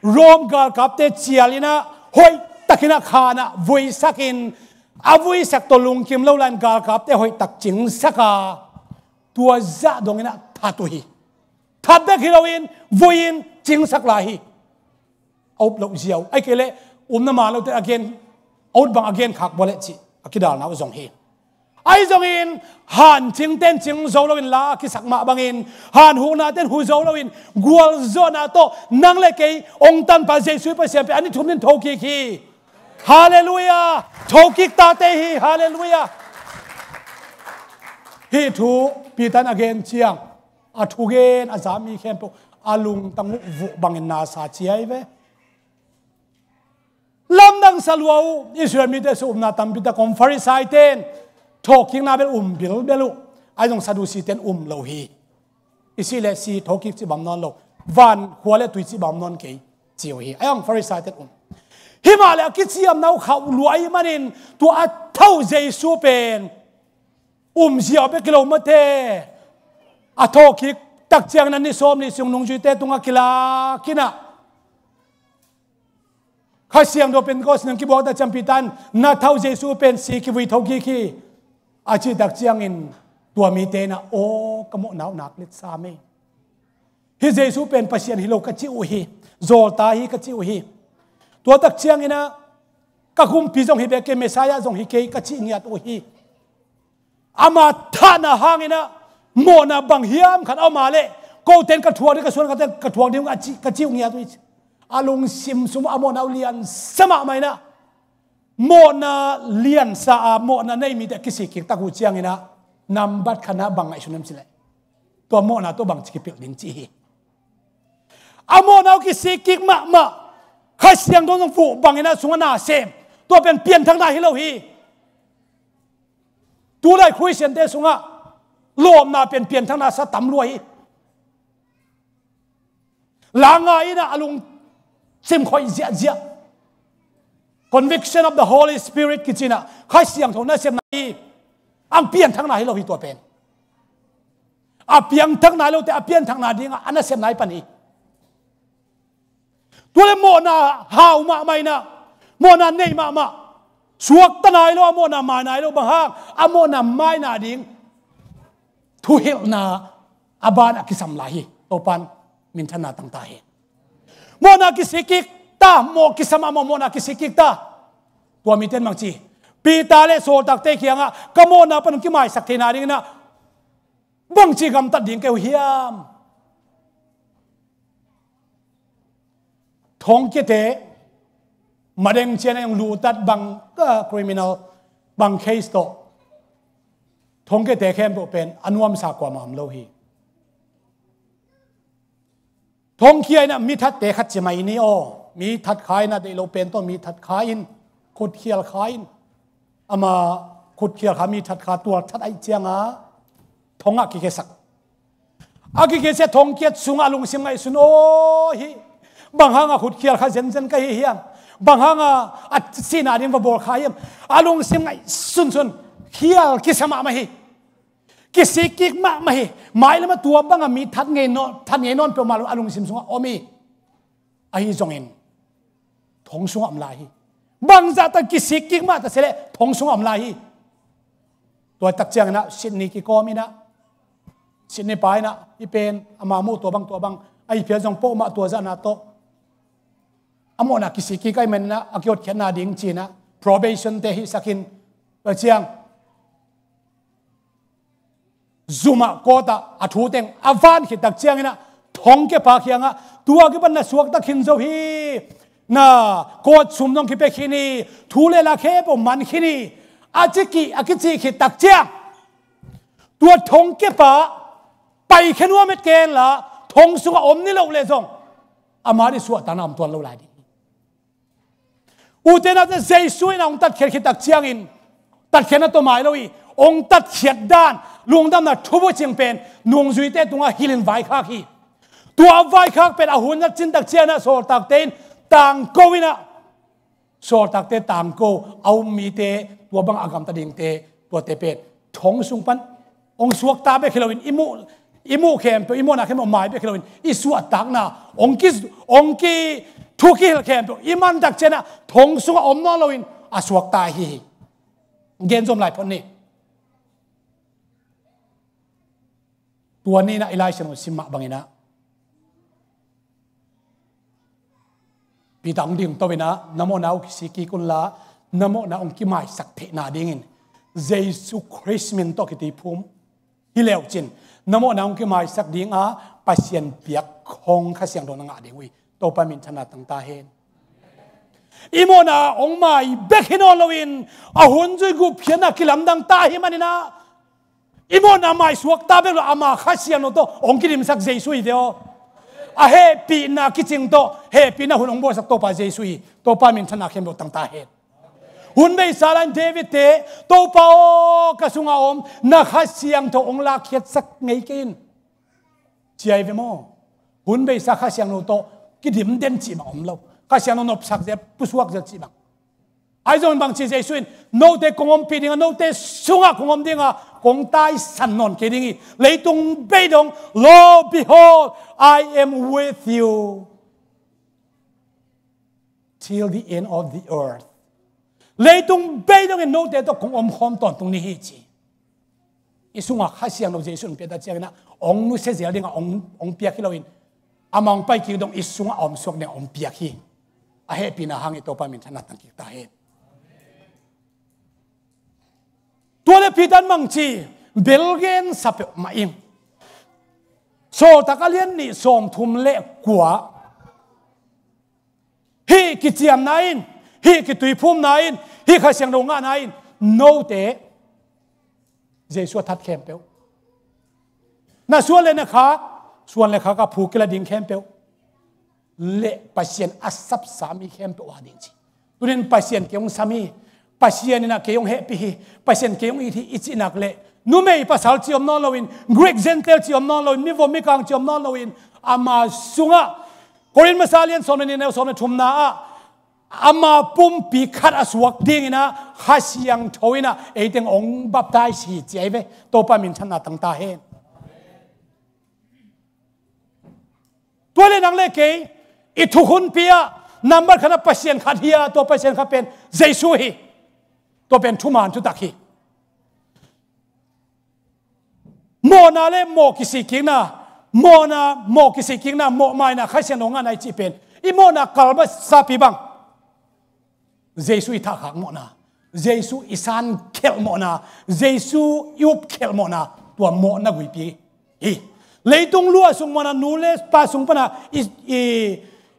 Rom galkapte cial in ah hoih takin ah khan ah vuisak in, a vuisak tawh lungkim lo lai-in galkapte hoih tak cingsak a, tua zah dongin ah that uh hi. That bek hi loin vui-in cingsak lai hi. A up loh ziau, ahih kei leh upna man lote a gen, a ut bang a gen khak bua leh cih a kidalna uh zong hi. Ahi zongin hancingte in cing zo loin la a kisak mah bangin, hanhuknate in hu zo loin gualzawhna tawh nang le kei hong tanpa Jesu Pasian pen a ni thum ni-in thokik hi. Halleluiah. Thokik tate hi. Halleluiah. Hih thu Peter in a gen ciang, a thugen a za mi khempeuh a lungtang uh vuh bangin na sa ciai ve. Lamdang sa lua uh, Israel mite sung upna tampi tak om. Farisai-te in thawhkikna bel um bilbel uh, ahi zong Sadusi-te in um lo hi. I sih le si thawhkik cih bang om nawn lo, van khua le tui cih bang om nawn kei, ci uh hi. Ahi zong Farisai-te in um. Himah le a kiciamna uh khauh lua ahih manin tua a thah uh Jesu pen um ziau bek hi lo mate. A thawhkik tak ciangin a ni sawm ni sung nungzuite tungah kilak in ah, Kha Siangtho Pentecost ni-in kibuak tak ciang Peter in na thah uh Jesu pen si, kivui, thokik hi, a cih tak ciangin tua mite in ah, aw, ka mawhna uh nak let sam ei. Hih Jesu pen Pasian hi lo ka cih uh hi, zawlta hi ka cih uh hi. Tua tak ciangin ah ka kumpi zong hi bek kei, Messiah zong hi kei ka cih ngiat uh hi. Ama thahna hangin ah mawhna bang hiam khat a om a leh, kote in ka thuak ding, ka suan khatte in ka thuak ding uh a ci, ka cih uh ngiat uh hi. A lungsim sung a mawhna uh liansa mahmah in ah, mawhna liansa a mawhna nei mite a kisik kik tak uh ciangin ah, nambat khatna bang ngaihsun hiam cih leh, tua mawhna tawh bangci kipilh ding cih hi. A mawhna uh kisik kik mahmah. Kha Siangtho zong vuh bangin ah sungah na sem. Tua pen pianthakna hi lo hi. Tulai Khristiante sungah lawpna pen pianthakna sa tam lua hi. La ngai in ah a lungsim khoih ziahziah. Conviction of the Holy Spirit kici in ah Kha Siangtho nasepna hi. Ang pianthakna hi lo hi tua pen. A piangthakna hi lote a pianthakna dingah a nasepna hi pan hi. Tua le mawhna hau mahmah in ah, mawhna nei mahmah, suakta nai lo, a mawhna mai nai lo. Bang hang? A mawhna mai nading thuhilhna a banah kisam lai hi. Topa'n minthanna tang ta hi. Mawhna kisik kik ta, mawh kisam a mawh, mawhna kisik kik ta. Tua mite in bangci, Peter le sawltakte kiangah ka mawhna pan hong kimaisak theihna dingin ah bangci gamtat ding ka hi uh hiam? Thongkiate, madeng ciang a hong lutat bang, ah, criminal, bang case tawh thongkiate khempeuh pen a nuamsa kuamah om lo hi. Thongkia in ah mi thatte khat ci mai ni aw. Mi that kha in ah, deih loh pen tawh mi that kha in, khutkhial kha in, ama khutkhial kha, mi that kha, tual that ahih ciangah thongah kikhiasak. A kikhiasia thongkiat sungah a lungsim ngaihsun, aw, hih Bang hanga khutkhial kha zenzen ka hi hiam? Bang hanga a sihna ding va bawl kha hiam? A lungsim ngaihsunsun khial kisa mahmah hi. Kisik kik mahmah hi. Mailam a tua banga mi that ngei nawn, that ngei nawn peuhmah lo a lungsim sungah om hi. Ahi zongin thong sungah om lai hi. Bangzah tak kisik kik mah ta se leh thong sungah om lai hi. Tua tak cianginah Sydney kikawm inah, Sydney pa inah i pen ama muh tua bang tua bang a i phial zong pohmah tua zahna tawh a mawhna kisik kik ahih maninah a kihotkhiatna ding cinah probation te hihsakin, tua ciang zumah court ah a thu teng a van khit tak cianginah thongkia pa kiangah, tua kipan na suakta khin zo hi. Na court sum zong kipia khin hi. Thu le la khempeuh man khin hi, a ci kih, a kici khit tak ciang, tua thongkia pa paikhia nuam et kenla, thong sungah om ni loh leh zong ama dih suahtakna om tuan lo lai ding. Ute naute, Jesu in a hong tatkhiat khit tak ciangin tatkhiatna tawh mai lo hi. Hong tatkhiat dan, lungdamna thubucing pen nungzuite tungah hilhin vaikhak hi. Tua vaikhak pen a hun a cin tak cianginah sawltakte in tangko inah, sawltakte tangko, a um mite, tua bang a gamta dingte, tuate pen thong sung pan hong suakta bek hi loin, i muh, i muh khempeuh, i mawhna khempeuh mai bek hi loin, i suahtakna hong ki, hong ki, thu kihilh khempeuh i man tak cianginah thong sungah om nawn loin a suakta ahi hi. Gen zom lai phot ni. Tua ni inah i Lai Siangtho sim mah banginah Peter hong dingto inah, na mawhna uh kisik kik unla, na mawhna hong kimaisak theihna dingin Jesu Khrist min tawh kituiphum hi leucin, na mawhna hong kimaisak dinga Pasian piak hong Kha Siangtho na ngah ding uh hi. Topa minthanna tangta hen. I mawhna hong mai bek hi nawn loin, a hun zui gupkhiatna kilamdang ta ahih maninah, i mawhna mai suakta bek lo, ama Kha Siangtho tawh hong kidimsak Jesu hi ve aw. A hehpihna kicing tawh hehpihna hun hong bawlsak Topa Jesu hi. Topa minthanna khempeuh tangta hen. Hun beisa lai-in David te, Topa aw, ka sungah om na Kha Siangtho hong lakkhiatsak ngei kei in, ci ahi ve maw? Hun beisa Kha Siangtho tawh kidim den cih bang om lo. Kha Siangtho nopsak zel, pusuak zel cih bang. Ahi zongin bang ci Jesu in, note kong ompih dinga, note sungah kong om dinga, kong taisan nawn kei ding hi. Leitung bei dong, lo behold, I am with you till the end of the earth. Leitung bei dongin note tawh kong omkhawm tawntung ni hi, ci. I sungah Kha Siangtho Jesu in piakta cianginah hong nusia zel dingah hong, hong piak hi loin, ama hong pai kik dong i sungah a om suak dingah hong piak hi. A hehpihna hangin Topa minthanna tang kik ta hen. Tua le Peter in bang ci, belgensa peuhmah ing. Sawltak a lian nih sawmthum le kua, hih kiciamna in, hih kituiphumna in, hih Kha Siangtho ngahna in note Jesu a that khempeuh, na suan le na khak, suan le khak a phu kila ding khempeuh le Pasian a sapsa mi khempeuh a ding ci. Tunin Pasian kei hong sam hi, Pasian inah kei hong hehpih hi, Pasian kei hong it hi i cih nak leh, numei pasal ci om nawn loin, Greek Gentile ci om nawn loin, mivom mikang ci om nawn loin, ama sungah Korin masa lian sawm le nih, neu sawm le thumna ah ama pumpi khat a suak dinginah Kha Siangtho inah eiteng hong baptize hi, ci ahi ve. Topa minthanna tangta hen. Tua le nang le kei i thukhunpi ah number khatna Pasian khat hi a, tua Pasian khat pen Jesu hi. Tua pen thuman thutak hi. Mawhna le mawh kisikkikna, mawhna, mawh kisikkikna, mawh maina, Kha Siangtho ngahna i cih pen i mawhna kalbasapi bang Jesu i thahkhak mawhna, Jesu i sankhelh mawhna, Jesu i upkhelh mawhna, tua mawhna guipi hi. Leitung luahsuk mawhna, nu le pa sung pana i, i,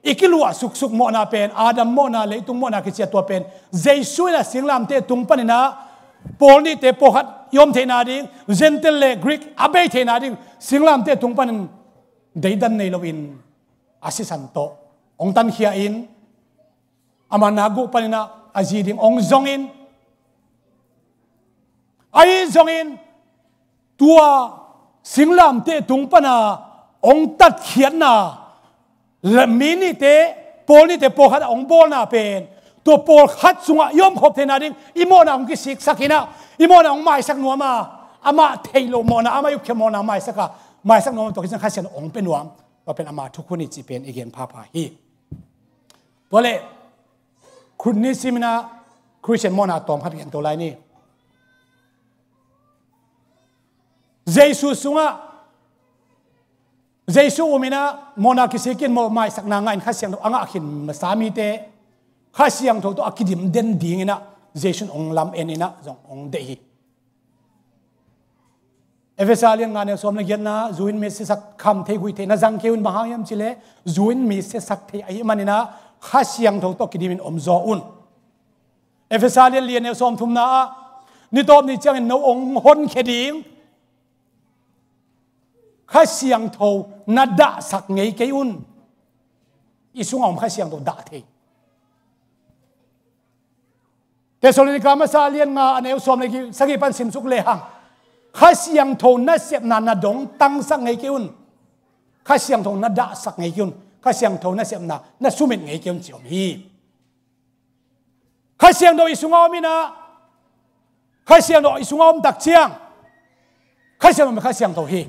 i kiluah suksuk mawhna pen, Adam mawhna, leitung mawhna kici a, tua pen Jesu inah singlamteh tung paninah pawl nihte pawlkhat i om theihna ding, Gentile le Greek a bei theihna ding, singlamteh tung panin deidan nei loin a sisan tawh hong tankhia in, ama nakguh paninah a zi ding hong zongin, ahi zongin tua singlamteh tung pana hong tatkhiatna, La-, mi nihte, pawl nihte pawlkhat a hong bawlna pen, tua pawlkhat sungah i omkhop theihna ding, i mawhna hong kisiksak in ah, i mawhna hong maisak nuam a, amah theih loh mawhna, amah i ukkhia mawhna maisak a, maisak nuam a, tua khit ciang Kha Siangtho hong pia nuam, tua pen ama thukhun hi cih pen i gen phapha hi. Tua leh, khut ni sim in ah Khristian mawhna tawm khat gen to lai ni. Jesu sungah, Jesu um in ah mawhna kisik in, mawh maisakna ngah in Kha Siangtho a ngah khin masa mite, Kha Siangtho tawh a kidim den ding in ah Jesu in hong lam en in ah zong hong deih hi. Efesa lian nga neu sawm le giatna, zu in mi siasak, kham thei, guih thei na zang kei un, bang hang hiam cih leh zu in mi siasak thei ahih manin ah Kha Siangtho tawh kidim in om zaw un. Efesa lian li neu sawm thumna ah, ni tawp ni ciangin no hong honkhia ding Kha Siangtho na dahsak ngei kei un. I sungah om Kha Siangtho dah thei. Thessalonika masa lian nga a neu sawm le sagih pan simsuk lehang, Kha Siangtho nasepna na dongtangsak ngei kei un. Kha Siangtho na dahsak ngei kei un. Kha Siangtho nasepna na sumit ngei kei un ci om hi. Kha Siangtho i sungah om in ah, Kha Siangtho i sungah om tak ciang, Kha Siangtho, Kha Siangtho hi.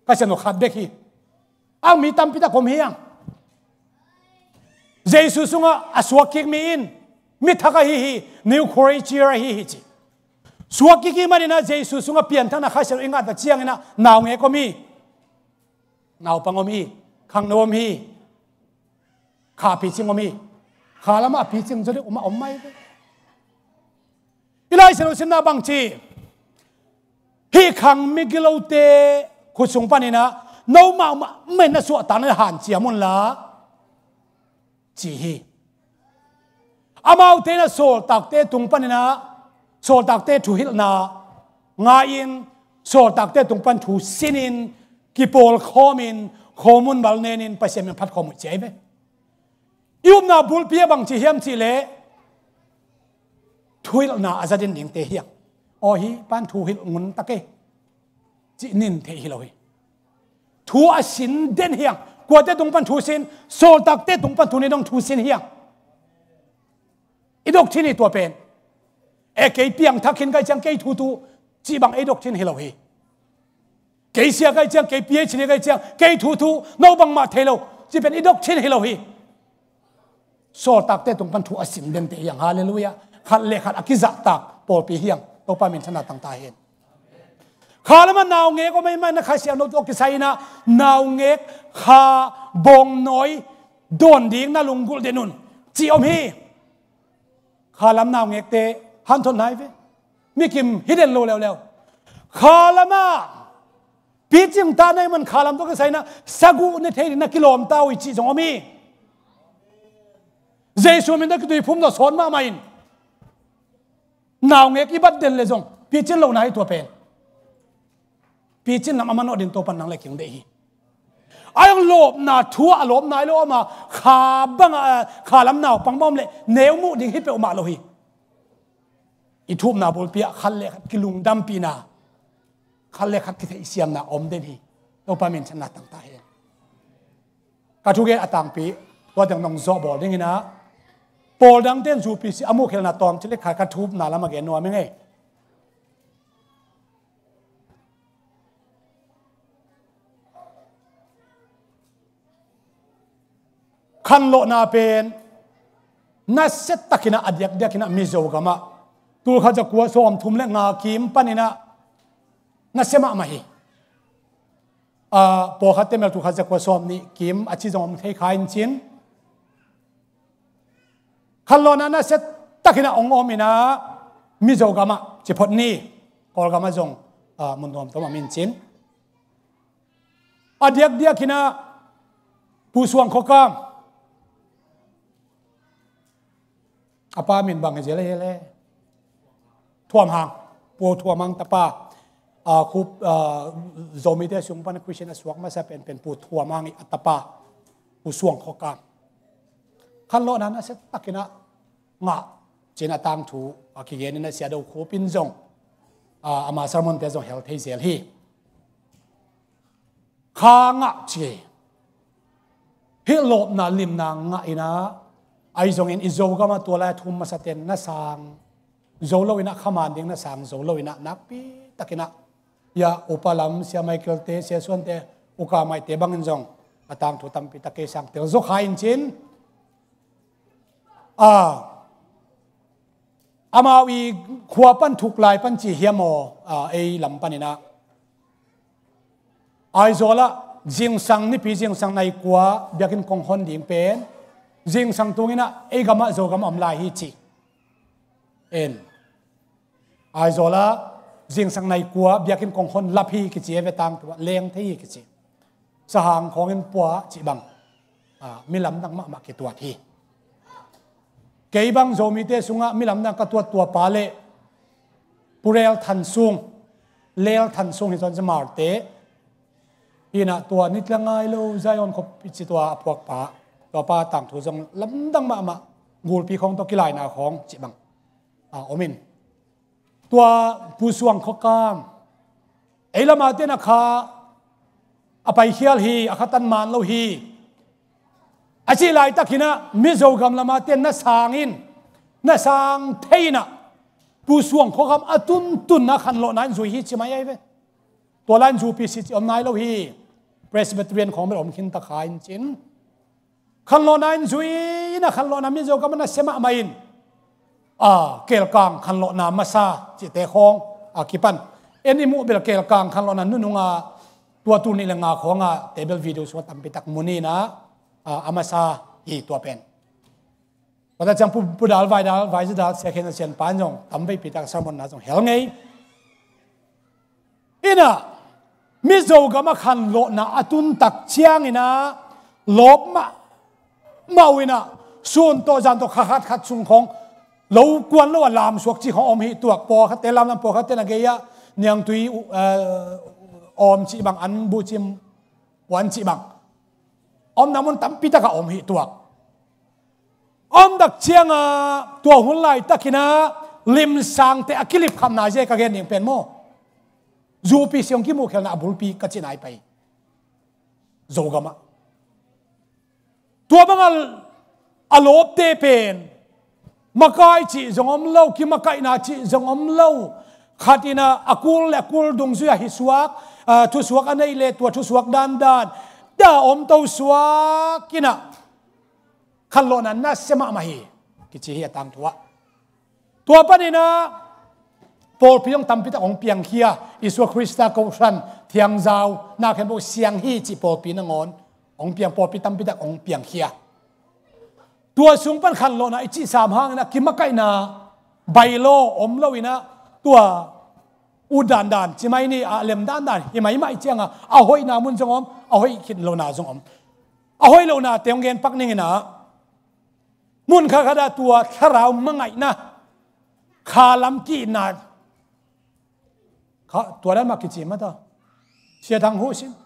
Kha Siangtho khat bek hi. Ang mi tampi tak om hi ang. Jesu sungah a suak kik mi in, mi thak ahi hi, new creature ahi hi ci. Suak kik i hih manin ah Jesu sungah pianthakna Kha Siangtho i ngah tak ciangin ah naungek om hi. Naupang om hi. Khangno om hi. Kha picing om hi. Kha lamah a picing zaw deuh om a om mai ve. I Lai Siangtho simna bang ci? Hih khang migilote khut sung panin ah, no mahmah mah in na suahtakna hanciam unla, ci hi. Amaute in ah sawltakte tung panin ah, sawltakte thuhilhna ngai-in, sawltakte tung pan thu sinin, kipawlkhawmin, khomun mal nenin Pasian min phatkhawm uh ci ahi ve. I upna bulpi ah bang ci hiam cih leh, thuhilhna a za den dingte hi ang. Aw, hih pan thuhilh ngun ta kei, cih nin theih hi lo hi. Thu a sin den hi ang. Kuate tung pan thu sin, sawltakte tung pan thu ni dong thu sin hi ang. I doctrine hi tua pen. E, kei piangthak khin ka hih ciang kei thu thu, cih bang ei doctrine hi lo hi. Kei sia ka hih ciang, kei PhD ka hih ciang, kei thu thu, no bangmah thei lo, cih pen i doctrine hi lo hi. Sawltakte tung pan thu a sin dente hi ang, halleluiah. Khat le khat a kizahtak pawlpi hi ang, Topa minthanna tang ta hen. Kha lamah naungek om ahih manin ah Kha Siangtho tawh kisai in ah naungek kha bawngnawi dawn ding na lunggulh den un, ci om hi. Kha lam naungekte hanthot nai ve. Mikim hi den lo leuleu. Kha lamah picing ta na hih man kha lam tawh kisai in ah saguh ne thei ding na kilawm ta uh hi cih zong om hi. Jesu min tawh kituiphum tawh sawn mahmah in naungek i bat den le zong picin lo na hi tua pen. Picin lam a manawh ding Topa in nang le kei hong deih hi. A hong lawpna thu ah a lawp nai lo om a, kha bang a, kha lam naupang bang om leh neu muh ding hi peuhmah lo hi. I thu upna bulpi ah khat le khat kilungdampihna, khat le khat kitheihsiamna om den hi. Topa minthanna tang ta hen. Ka thugen a tangpi, tua teng nong zawh bawl ding in ah, pawl dangte in zupi si a muhkhelna tawm ci leh khat ka thu upna lam a gen nuam ing ei. Khanlawhna pen nasia takin ah, a diakdiakin ah Mizo gamah tulkhat zakua sawmthum le nga kim panin ah nasia mahmah hi. A, pawlkhatte mel tulkhat zakua sawmnih kim a ci zong om thei kha in cin. Khanlawhna nasia takin ah hong om in ah Mizo gamah ci phot ni, Kawlgamah zong, a, mun tuamtuam ah om in cin. A diakdiakin ah Pu Suang Khua Kam, a pa min bang hi zel a hi le, Thuam Hang, Pu Thuam Hang tapa, a, khu, a, Zomite sung pan Christian a suak masa penpen Pu Thuam Hang i a tapa Pu Suang Khua Kam. Khanlawhna nasia takin ah ngah cin a tangthu a kigen in ah Sia Do Khup in zong, a, ama sermonte zong hel thei zel hi. Kha ngah ci. hih lawpna limna ngah inah, ahi zongin i Zogamah tua lai a thu um masate'n na sang zo lo inah, khaman ding na sang zo lo inah, nakpi takinah ia upa lam, Sia Michael te, Sia Suan te, uka maite bangin zong a tangthu tampi tak kei sang tel zo kha in cin. A, amau i khua pan thuk lai pan ci hiam aw, a, ei lam paninah Aizawl ah zingsang nipi, zingsang nai kua biakinn kong hon ding pen zingsang tunginah ei gamah Zogamah om lai hi ci. En. Aizawl ah zingsang nai kua biakinn kong hon lap hi kici, e ve tangthu ah leng thei hi kici. Sahang khawngin pua cih bang, a, mi lamdang mahmah kituat hi. Kei bang Zomite sungah mi lamdang ka tuat tua pa le Pu Rel Than Sung, Lel Than Sung hi zawn, Zamarte hinah, tua ni tla ngai lo Zion khop i ci, tua a phuak pa, tua pa tangthu zong lamdang mahmah, gulpi khawng tawh kilaina khawng cih bang, a, om in. Tua Pu Suang Khua Kam, ei lamate'n a kha a paikhial hi, a kha tan man lo hi, a cih laitak hinah Mizo gam lamate'n na sang in, na sang thei inah Pu Suang Khua Kam a tuntunna khanlawhna in zui hi ci mai ahi ve. Tua lai in zu pi si ci om nai lo hi. Presbyterian khawng bel om khin ta kha in cin. Khanlawhna in zui inah, khanlawhna Mizo gamah nasia mahmah in, a, Kelkang khanlawhna masa cihte khawng a kipan. En i muh bel Kelkang khanlawhna nunung a, tua tul nih le nga khawng a te bel video sungah tampi tak mu ni inah, a, a masa hi tua pen. Tua tak ciang Pu, Pu Dal Vai, Dal Vai Za Dal, Sia Khen Za Sian pa in zong tam veipi tak sermon na zong hel ngei. Inah Mizo gamah khanlawhna a tun tak cianginah lawp mahmah uh inah, sun tawh zan tawh kha khat khat sung khawng lo kuan lo a lamsuak cih khawng om hi tuak. Pawlkhatte lamlam, pawlkhatte'n a gei-ah niangtui, eh, awm cih bang, an buhcim puan cih bang, omna mun tampi takah om hi tuak. Om tak ciangah tua hun laitakinah limsangte a kilipkhamna zia ka gen ding pen maw, zu pi siang kimuhkhelna a bulpi ka ci nai pai. Zogamah tua bangah a lawpte pen makai cih zong om lo, kimakaihna cih zong om lo. Khat inah a kul le a kul dungzui ah hi suak, a, thusuak a neih le tua thusuak dandan ta om to suak inah khanlawhna nasia mahmah hi kici hi a tangthu ah. Tua paninah pawlpi hong tampi tak hong piangkhia, Isua Krista Kohhran, Thiangzau, na khempeuh siang hi cih pawlpi nangawn hong piang, pawlpi tampi tak hong piangkhia. Tua sung pan khanlawhna i cih sam hanginah kimakaihna bailo om lo inah, tua ut dandan ci mai ni, a lem dandan hi maimah i ciangah a hoihna mun zong om, a hoih khit lohna zong om. A hoih lohnate hong gen pak ninginah, mun khatkhatah tua thlarau mangaihna, khalam ki-itna, kha, tua dan mah kici mata, Sia Thang Huh sin.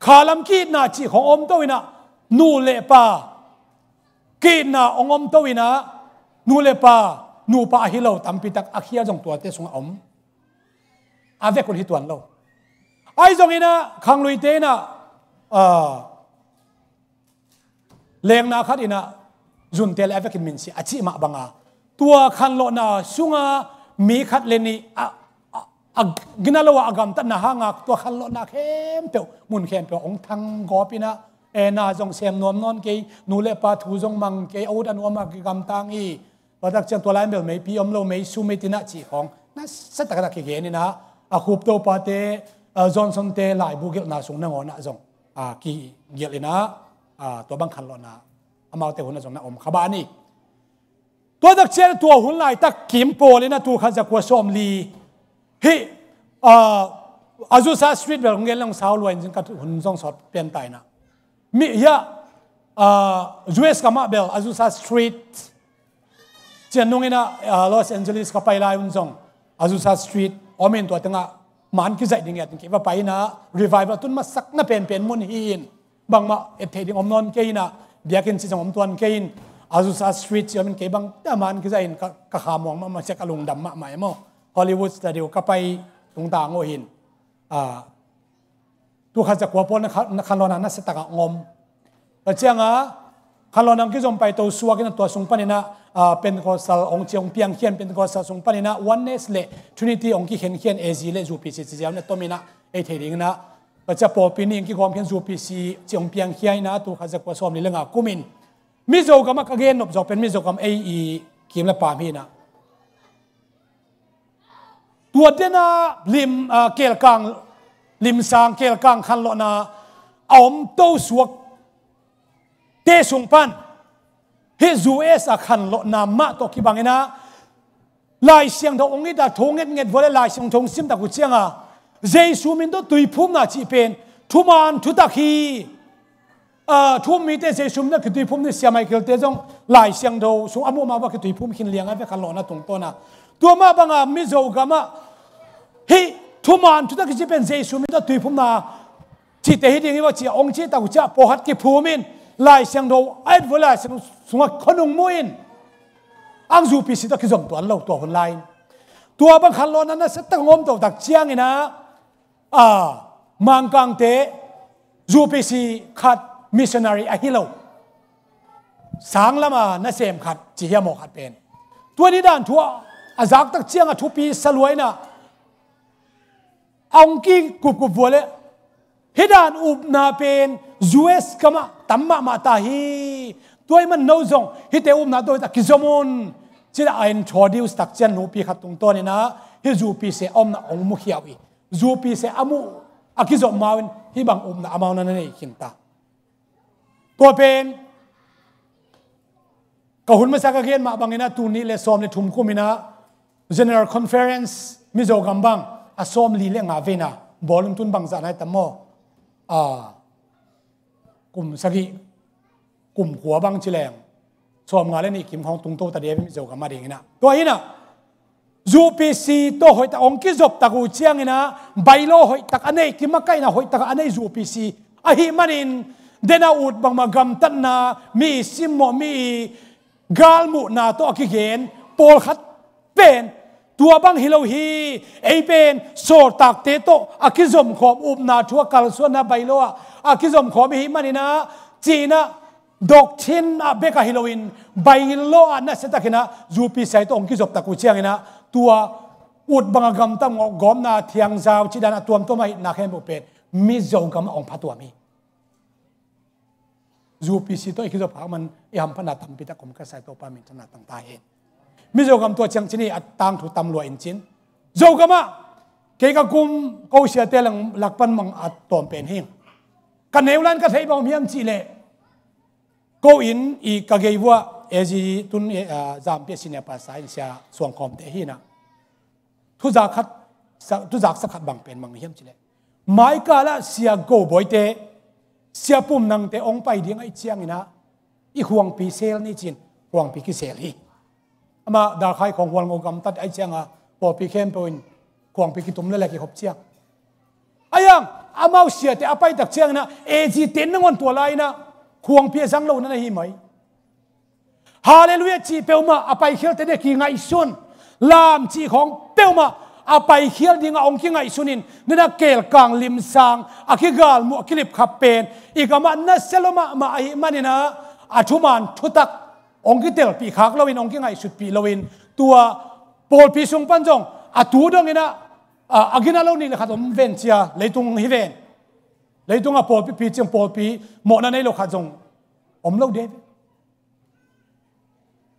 Khalam ki-itna cih khawng om to inah, nu le pa ki-itna hong om to inah, nu le pa, nupa ahi lo tampi tak a khial zong tuate sungah om. A vekun hi tuan lo. Ahi zonginah khangluite inah, a, lengna khat inah zunte le a vekin minsia a cih mah banga, tua khanlawhna sungah mi khat le nih a, a, a gina lo a, a gamtatna hanga tua khanlawhna khempeuh, mun khempeuh hong thang gawp inah, e, na zong sem nuam nawn kei, nu le pa thu zong mang kei, a ut a nuam a kigamtang hi. Tua tak ciang tua lai in bel meipi om lo, mei sum, mei tinah cih khawng nasa takin a kigen inah, a Khup Topate, a, Johnson-te laibu gelhna sung nangawnah zong, a, kigelh inah, a, tua bang khanlawhna amaute hunah zong na om kha bang hi. Tua tak ciang tua hun laitak kim pawl inah tul khat za kua sawmli hih, a, Azusa Street bel hong gen leng sau luai in zing ka hun zong sawt pian ta inah. Mi hiah, a, U S gamah bel Azusa Street cian nung inah, a, Los Angeles ka pai lai un zong Azusa Street om in, tua tengah man kizaih ding ngiat in kei va pai inah, revival tun masakna penpen mun hi in, bangmah et theih ding om nawn kei inah, biakinn cih zong om tuan kei in, Azusa Street cih om in, kei bang ta man kizaih in ka, ka kha muang mahmah sia, ka lungdam mahmah e maw. Hollywood Studio ka pai tungtang uh hin, a, Tul khat za kua pawl na kha-, na khanlawhna nasia takah hong om. Tua ciangah khanlawhna hong kizom paito suak in a tua sung panin ah, ah, Pentecostal hong ci hong piangkhia in, Pentecostal sung panin ah Oneness le Trinity hong kikhenkhia in, A Z le U P C ci ziau in a tom in ah ei thei ding in ah. Tua ciang pawlpi nih hong kigawmkhia in U P C ci hong piangkhia in ah tul khat za kua sawmli le nga kum in Mizo gamah ka gen nop zawk pen Mizo gam ei i kim le paam hi in ah. Tua dena lim, ah, kelkang, limsang kelkang khanlawhna a om to suak te sung pan hih U S a khanlawhna mah tawh kibang in ah Lai Siangtho hong it a, thu ngetnget vua le Lai Siangtho hong sim tak uh ciangah Jesu min tawh tuiphumna cih pen thuman thutak hi. Ah, thu um mite Jesu min a kituiphum ni, Sia Michael te zong Lai Siangtho sung a muh mah bang kituiphum khin liang a ve khanlawhna tungtawn a. Tua mah bangah Mizo gamah hih thuman thutak kici pen Jesu min tawh tuiphumna cihte hi ding hi va ci a hong cih tak uh ciang pawlkhat kiphum in Lai Siangtho a et vua Lai Siangtho sungah khuanung mu in ang U P C tawh kizom tuan lo tua hun lai in. Tua bang khanlawhna nasia tak hong om to tak ciangin ah, ah, Mangkangte U P C khat missionary a hi lo. Sang lama nasem khat ci hiam aw khat pen. Tua ni dan thu a zak tak ciangah thupi sa lua in ah a hong kikupkup vua le hih dan upna pen U S gamah tam mahmah ta hi. Tua ahih man no zong hihte upna tawh hi ta kizom un. Ci-in a introduce tak ciang nupi khat tungtawn in ah hih U P C a omna hong mukhia uh hi. U P C a muh a kizom mau in hih bang upna amau na nei khin ta. Tua pen ka hun masa ka gen mah bangin ah tul nih le sawm le thum kum in ah General Conference Mizo gam bang a sawmli le nga vei in ah bawl un, tun bangzah nai tam maw? Ah, kum sagih, kum kua bang ci leng sawmnga le nih kim khawng tungto ta ding a, Mizo gam a ding in ah. Tua hi in ah U P C tawh hoihtak hong kizop tak uh ciangin ah bylaw hoihtak a nei, kimakaihna hoihtak a nei U P C ahih manin dena ut bangmah gamtatna, mi simmawh, mi galmuhna tawh a kigen pawlkhat pen tua bang hi lo hi. Ei pen sawltakte tawh a kizomkhawm, upna thu a kalsuanna bylaw ah a kizomkhawm i hih manin ah ci-in ah doctrine ah bek ahi loin bylaw ah nasia takin ah U P C tawh hong kizop tak uh ciangin ah tua ut bang a gamtat, gawmna, thiangzau, cih dan a tuamtuam ahihna khempeuh pen Mizo gamah hong phatuam hi. U P C tawh i kizop khak man i hamphatna tampi tak om ka sa hi, Topa minthanna tang ta hen. Mizo gam tua ciang ci ni, a tangthu tam lua in cin. Zo gamah kei ka kum ko siate lak pan mang a tawm pen hi. Ka neu lai-in ka theih bang om hiam cih leh ko inn i ka gei vuah A Z tun, eh, ah, Zampi a senior pastor in Sia Suang Khawmte hi in ah. Thuzak khat, sa-, thuzak sa khat bang pen mang hiam cih leh, maikal ah Sia Go Bawite, Sia Pum Nangte hong pai ding ahih ciangin ah i khuangpi sel ni cin, khuangpi kisel hi. Amah dalkhai khawng hual ngo gamtat ahih ciangah pawlpi khempeuh in khuangpi kitum le le kikhop ciang. Ahi hang amau siate a pai tak ciangin ah A Z te nangawn tua lai-in ah khuangpi a zang lo na hi mai. Halleluiah cih peuhmah a paikhialte dek hi ngaihsun. Lam cih khawng peuhmah a paikhial dingah hong kingaihsun in, nidang kelkang limsang a kigalmuh a kilipkhap pen i gamah nasia lua mahmah ahih manin ah a thuman thutak hong kitelpih khak loin, hong kingaihsutpih loin, tua pawlpi sung pan zong a tu dongin ah, a, a gina lo nih le khat om ven cia, leitung hi ven. Leitung a pawlpi picing pawlpi mawhna nei lo khat zong om lo de ve.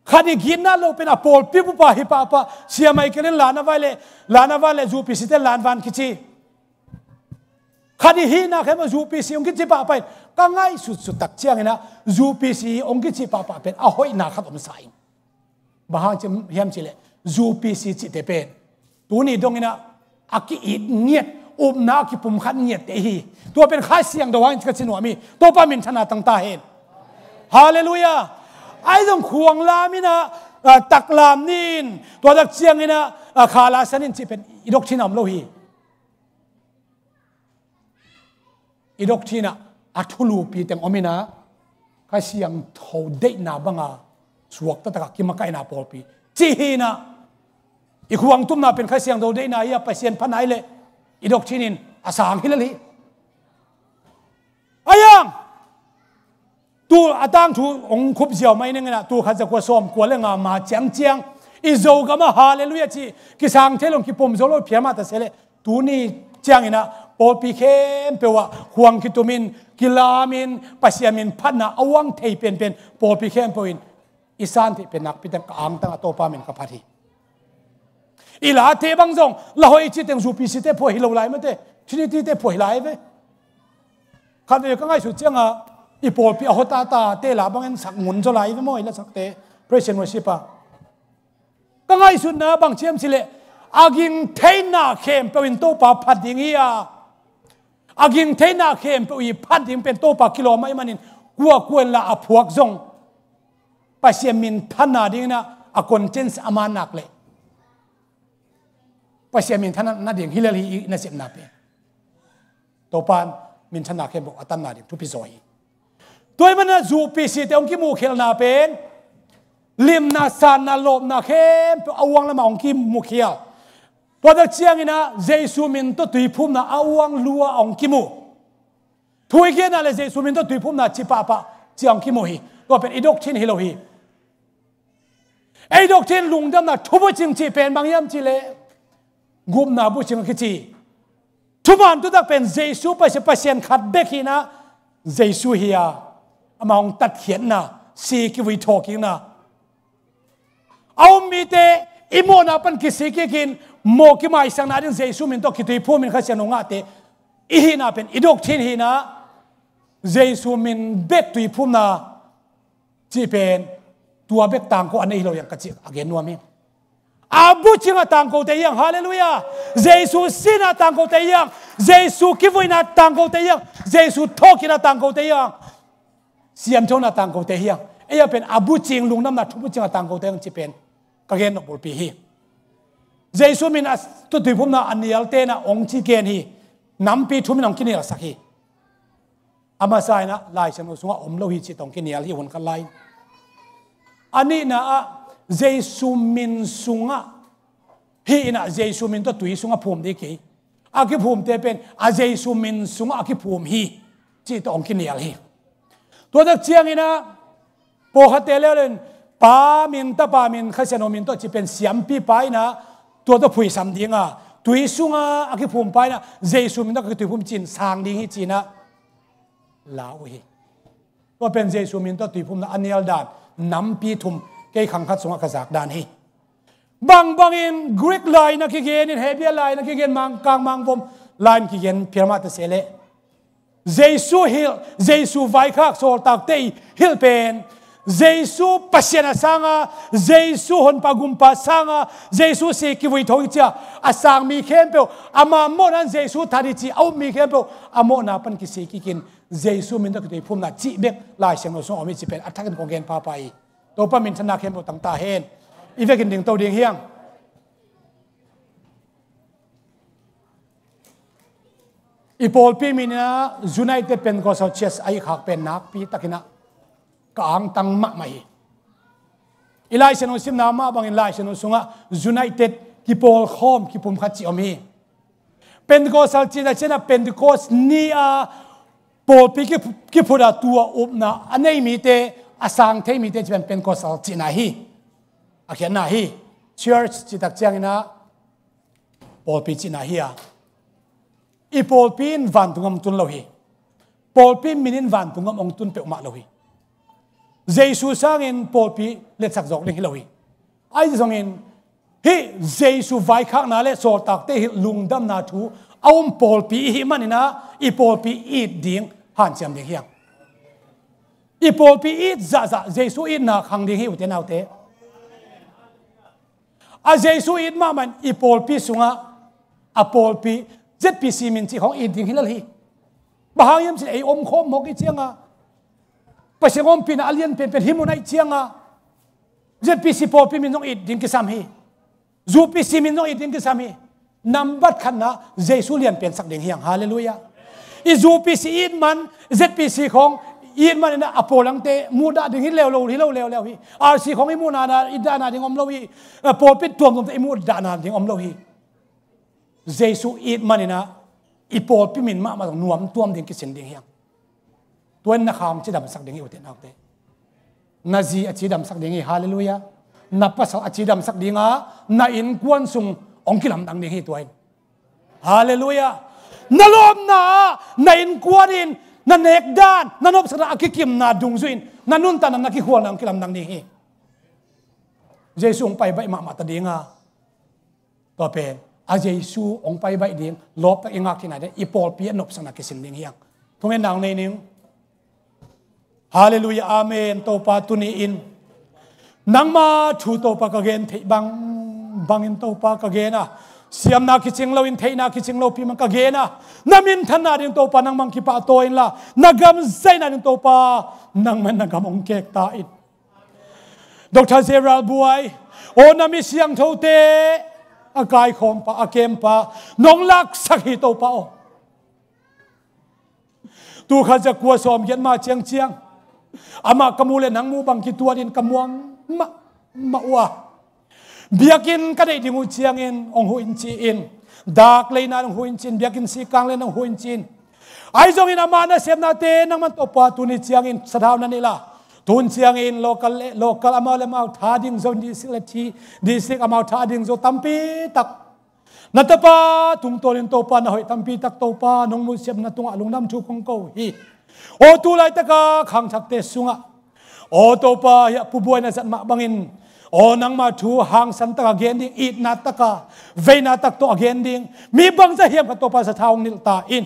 Khat i gitna lo pen a pawlpi pupa hi pahpah, Sia Michael in lan a vai le, lan a vai le U P C te lan van kici. Khat i hihna khempeuh U P C hong kici pahpah in ka ngaihsutsut tak ciangin ah U P C hong kici pahpah pen a hoihna khat om sa in. Bang hang hiam cih leh U P C cihte pen tuni dongin ah a ki-it ngiat, upna a kipumkhat ngiatte hi. Tua pen Kha Siangtho hang in ka ci nuam hi. Topa minthanna tang ta hen. Halleluiah. Ahi zong khuang lam in ah, ah, taklam ni in, tua tak ciangin ah, ah, kha la san in cih pen i doctrine ah om lo hi. I doctrine ah a thulupi teng om in ah, Kha Siangtho deihna banga suakta takah kimakaihna pawlpi cih hi in ah, i khuangtumna pen Kha Siangtho deihna hi a, Pasian phatna hi leh i doctrine in a sang hi lel hi. Ayang, tu a tangthu hong khup ziau mai ning inah, tu khat zakua sawm kua le nga ma ciangciang i Zogam ah Halleluiah cih kisang thei lo, kipom zo lo phial mah ta se leh, tuni ciang inah pawlpi khempeuh ah khuang kitumin, kilamin, Pasian min phatna a uang thei penpen pawlpi khempeuh in i san theih pen nakpi teng ka angtang a Topa min ka phat hi. I late bang zong la hoih i cih teng U P C te phuah hi lo lai mate, Trinity te phuah hi lai ve. Khat vei ka ngaihsut ciangah i pawlpi a hotata te la bangin sak ngun zaw lai ve maw, i la sakte, praise and worship a. Ka ngaihsutna bang ciam cileh, a ging theihna khempeuh in Topa phat ding hi a, a ging theihna khempeuh i phat ding pen Topa kilawm ahih manin, kuakua in la a phuak zong Pasian min thanna ding inah a conscience a man nak leh Pasian min thanna ding hi lel hi, i nasepna pen. Topa in min thanna khempeuh a tanna ding thupi zaw hi. Tua ahih manin U P C te hong kimuhkhialna pen limna, sanna, lawpna khempeuh a uang lamah hong kimuhkhial. Tua tak ciang inah Jesu min tawh tuiphumna a uang lua hong kimu. Thu i genna le Jesu min tawh tuiphumna ci pahpah ci hong kimu hi. Tua pen i doctrine hi lo hi. Ei doctrine lungdamna thubucing cih pen bang hiam cihleh, gupna bucing a kici. Thuman thutak pen Jesu Pasian, Pasian khat bek hi inah, Jesu hi a, amah hong tatkhiatna, si kivui thawhkikna, a um mite i mawhna pan kisik kikin mawh kimaisakna ding Jesu min tawh kituiphum in Kha Siangtho ngahte i hihna pen i doctrine hi inah, Jesu min bek tuiphumna cih pen tua bek tangko a nei hi lo hiang ka cih a gen nuam hi. A bucing a tangkote hiang, Halleluiah. Jesu sihna tangkote hiang, Jesu kivuina tangkote hiang, Jesu thawhkikna tangkote hiang, siamthona tangkote hiang. Ei a pen a bucing, lungdamna thubucing a tangkote hiang cih pen ka gen nop bulpi hi. Jesu min a tawh tuiphumna a nial tenah hong ci gen hi. Nampi thum in hong kinialsak hi. A masa inah Lai Siangtho sungah om lo hi cih tawh hong kinial hi, hun khat lai. A nihna ah Jesu min sungah hi inah, Jesu min tawh tui sungah phum ding hi kei. A kiphumte pen a Jesu min sungah a kiphum hi cih tawh hong kinial hi. Tua tak ciang inah pawlkhatte leuleu in Pa min, Tapa min, Kha Siangtho min tawh cih pen siampipa inah tua tawh phuisam ding a, tui sungah a kiphumpa inah Jesu min tawh ka kituiphum ci-in sang ding hi ci-inah la uh hi. Tua pen Jesu min tawh tuiphumna a nial dan nampi thum kei khang khat sungah ka zak dan hi. Bangbangin Greek lai na kigen in, Hebrew lai na kigen, Mangkang Mangvom lai na kigen phial mah ta se leh, Jesu hilh, Jesu vaikhak sawltakte i hilh pen Jesu Pasian a sanga, Jesu Honpa Gumpa sanga, Jesu si kivui thawhkik cia a sang mi khempeuh, ama mawhna in Jesu that hi ci a um mi khempeuh a mawhna pan kisik kikin Jesu min tawh kituiphumna cih bek Lai Siangtho sungah om hi cih pen a thakin kong gen pahpah hi. Topa min thanna khempeuh tang ta hen. I vekin dingto ding hiang. I pawlpi min inah United Pentecostal Church a hih khak pen nakpi takin ah ka angtang mahmah hi. I Lai Siangtho simna mah bangin Lai Siangtho sungah United, kipawlkhawm, kipumkhat cih om hi. Pentecostal cihna ciangin ah Pentecost ni-a pawlpi ki, kiphut a, tua upna a nei mite, a sang thei mite cih pen Pentecostal cihna hi. A khiatna hi. Church cih tak ciangin ah pawlpi cihna hi a, i pawlpi in vantung ah om tun lo hi. Pawlpi min in vantung ah om tun peuhmah lo hi. Jesu sangin pawlpi letsak zawk ding hi lo hi. Ahi zongin hih Jesu vaikhakna le sawltakte hilh lungdamna thu a um pawlpi i hih manin ah i pawlpi it ding hanciam ding hiang. I pawlpi it zahzah Jesu itna khang ding hi, ute naute. A Jesu it mahmah in i pawlpi sungah a pawlpi, Z P C min cih khawng it ding hi lel hi. Bang hang hiam cih leh ei omkhawm mawk i cianga, Pasian ompihna a lian penpen hi mun ahih cianga Z P C pawlpi min zong it ding kisam hi. U P C min zong it ding kisam hi. Nambat khatna Jesu lianpensak ding hiang. Halleluiah. I U P C it man, Z P C khawng it man in ah a pawl langte muhdah ding hi leuleu, hi lo leuleu hi. R C khawng i muhdahna, i dahna ding om lo hi. Pawlpi tuamtuamte i muhdahna ding om lo hi. Jesu it man in ah i pawlpi min mahmah zong nuam tuam ding kisin ding hiang. Tua in na kha hong cidamsak ding hi, u te nau te. Na zi a cidamsak ding hi, halleluiah. Na pasal a cidamsak ding a, na innkuan sung hong kilamdang ding hi tua in. Halleluiah. Na lawpna ah na innkuan in na nekdan, na nopsakna a kikimna dungzui in na nuntakna, na kikhualna hong kilamdang ding hi. Jesu hong pai baih mahmah ta ding a, tua pen a Jesu hong pai baih ding lawptak i ngak theihna ding, i pawlpi a nopsakna kisin ding hi hang. Thungen nang nei ning. Halleluiah, amen. Topa, tuni in nangma thu Topa ka gen theih bang bangin Topa ka gen a, siamna kicing lo in, theihna kicing lo pi mang ka gen a, na minthanna ding Topa nangmang kipahtawi inla, na gam zaihna ding Topa nangman na gam hong kek ta in. Doctor Gerald Buai, aw na mi siangthote a kaikhawmpa, a kempa nong laksak hi Topa aw. Tul khat za kua sawm giat ma ciangciang amah ka muh le nang muh bang kituatin ka muang mahmah uh a, biakinn ka deih ding uh ciangin hong huh in ci-in, dak leina hong huh in ci-in, biakinn sikang leina hong huh in ci-in, ahi zongin amah nasepnate nangman Topa tuni ciangin sathau na neih la, tun ciangin local le, local amau le amau tha ding zo, district le thi, district amau tha ding zo tampi tak na tapa tungtawnin Topa na hoih tampi tak Topa nong nutsiatna tungah lungdam thu kong ko hi. Aw tu laitaka khangthakte sungah, aw Topa, hiah Pu Buai na zat mah bangin, aw nangma thu hangsan taka gen ding, itna taka veina tak tawh a gen ding mi bangzah hiam khat Topa sathau hong nilh ta in.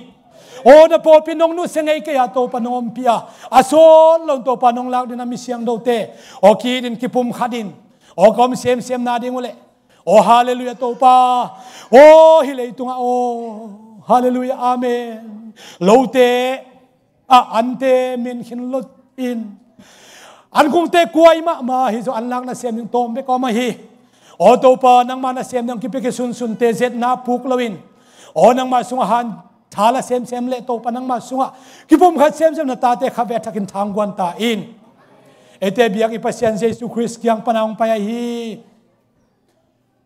Aw na pawlpi nong nusia ngei kei a Topa nong ompih a, a sawt lo in Topa nong lak ding na mi siangthote aw ki-it in, kipumkhat in, aw ka om semsem nading uh leh, aw halleluiah Topa, aw hih leitungah, aw halleluiah, amen. Lote ah ante min khin lot in, an kungte kuai mahmah hi zaw, an lak nasem ding tawm bek a om ahi. Aw Topa, nangma nasem ding hong kipia kisunsunte zetna puk loin, aw nangma sungah han thala semsem le Topa nangma sungah kipumkhat semsem na tate khatvei a thakin thangguan ta in. Eite biak i Pasian Jesu Khrist kiang pana hong pai ahi.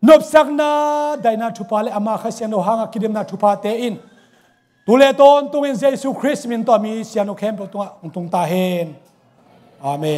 Nopsakna, daihna thupha le ama Kha Siangtho hanga kidemna thuphate in tu le tawntungin Jesu Khrist min tawh a mi siangtho khempeuh tungah hong tung ta hen. Amen.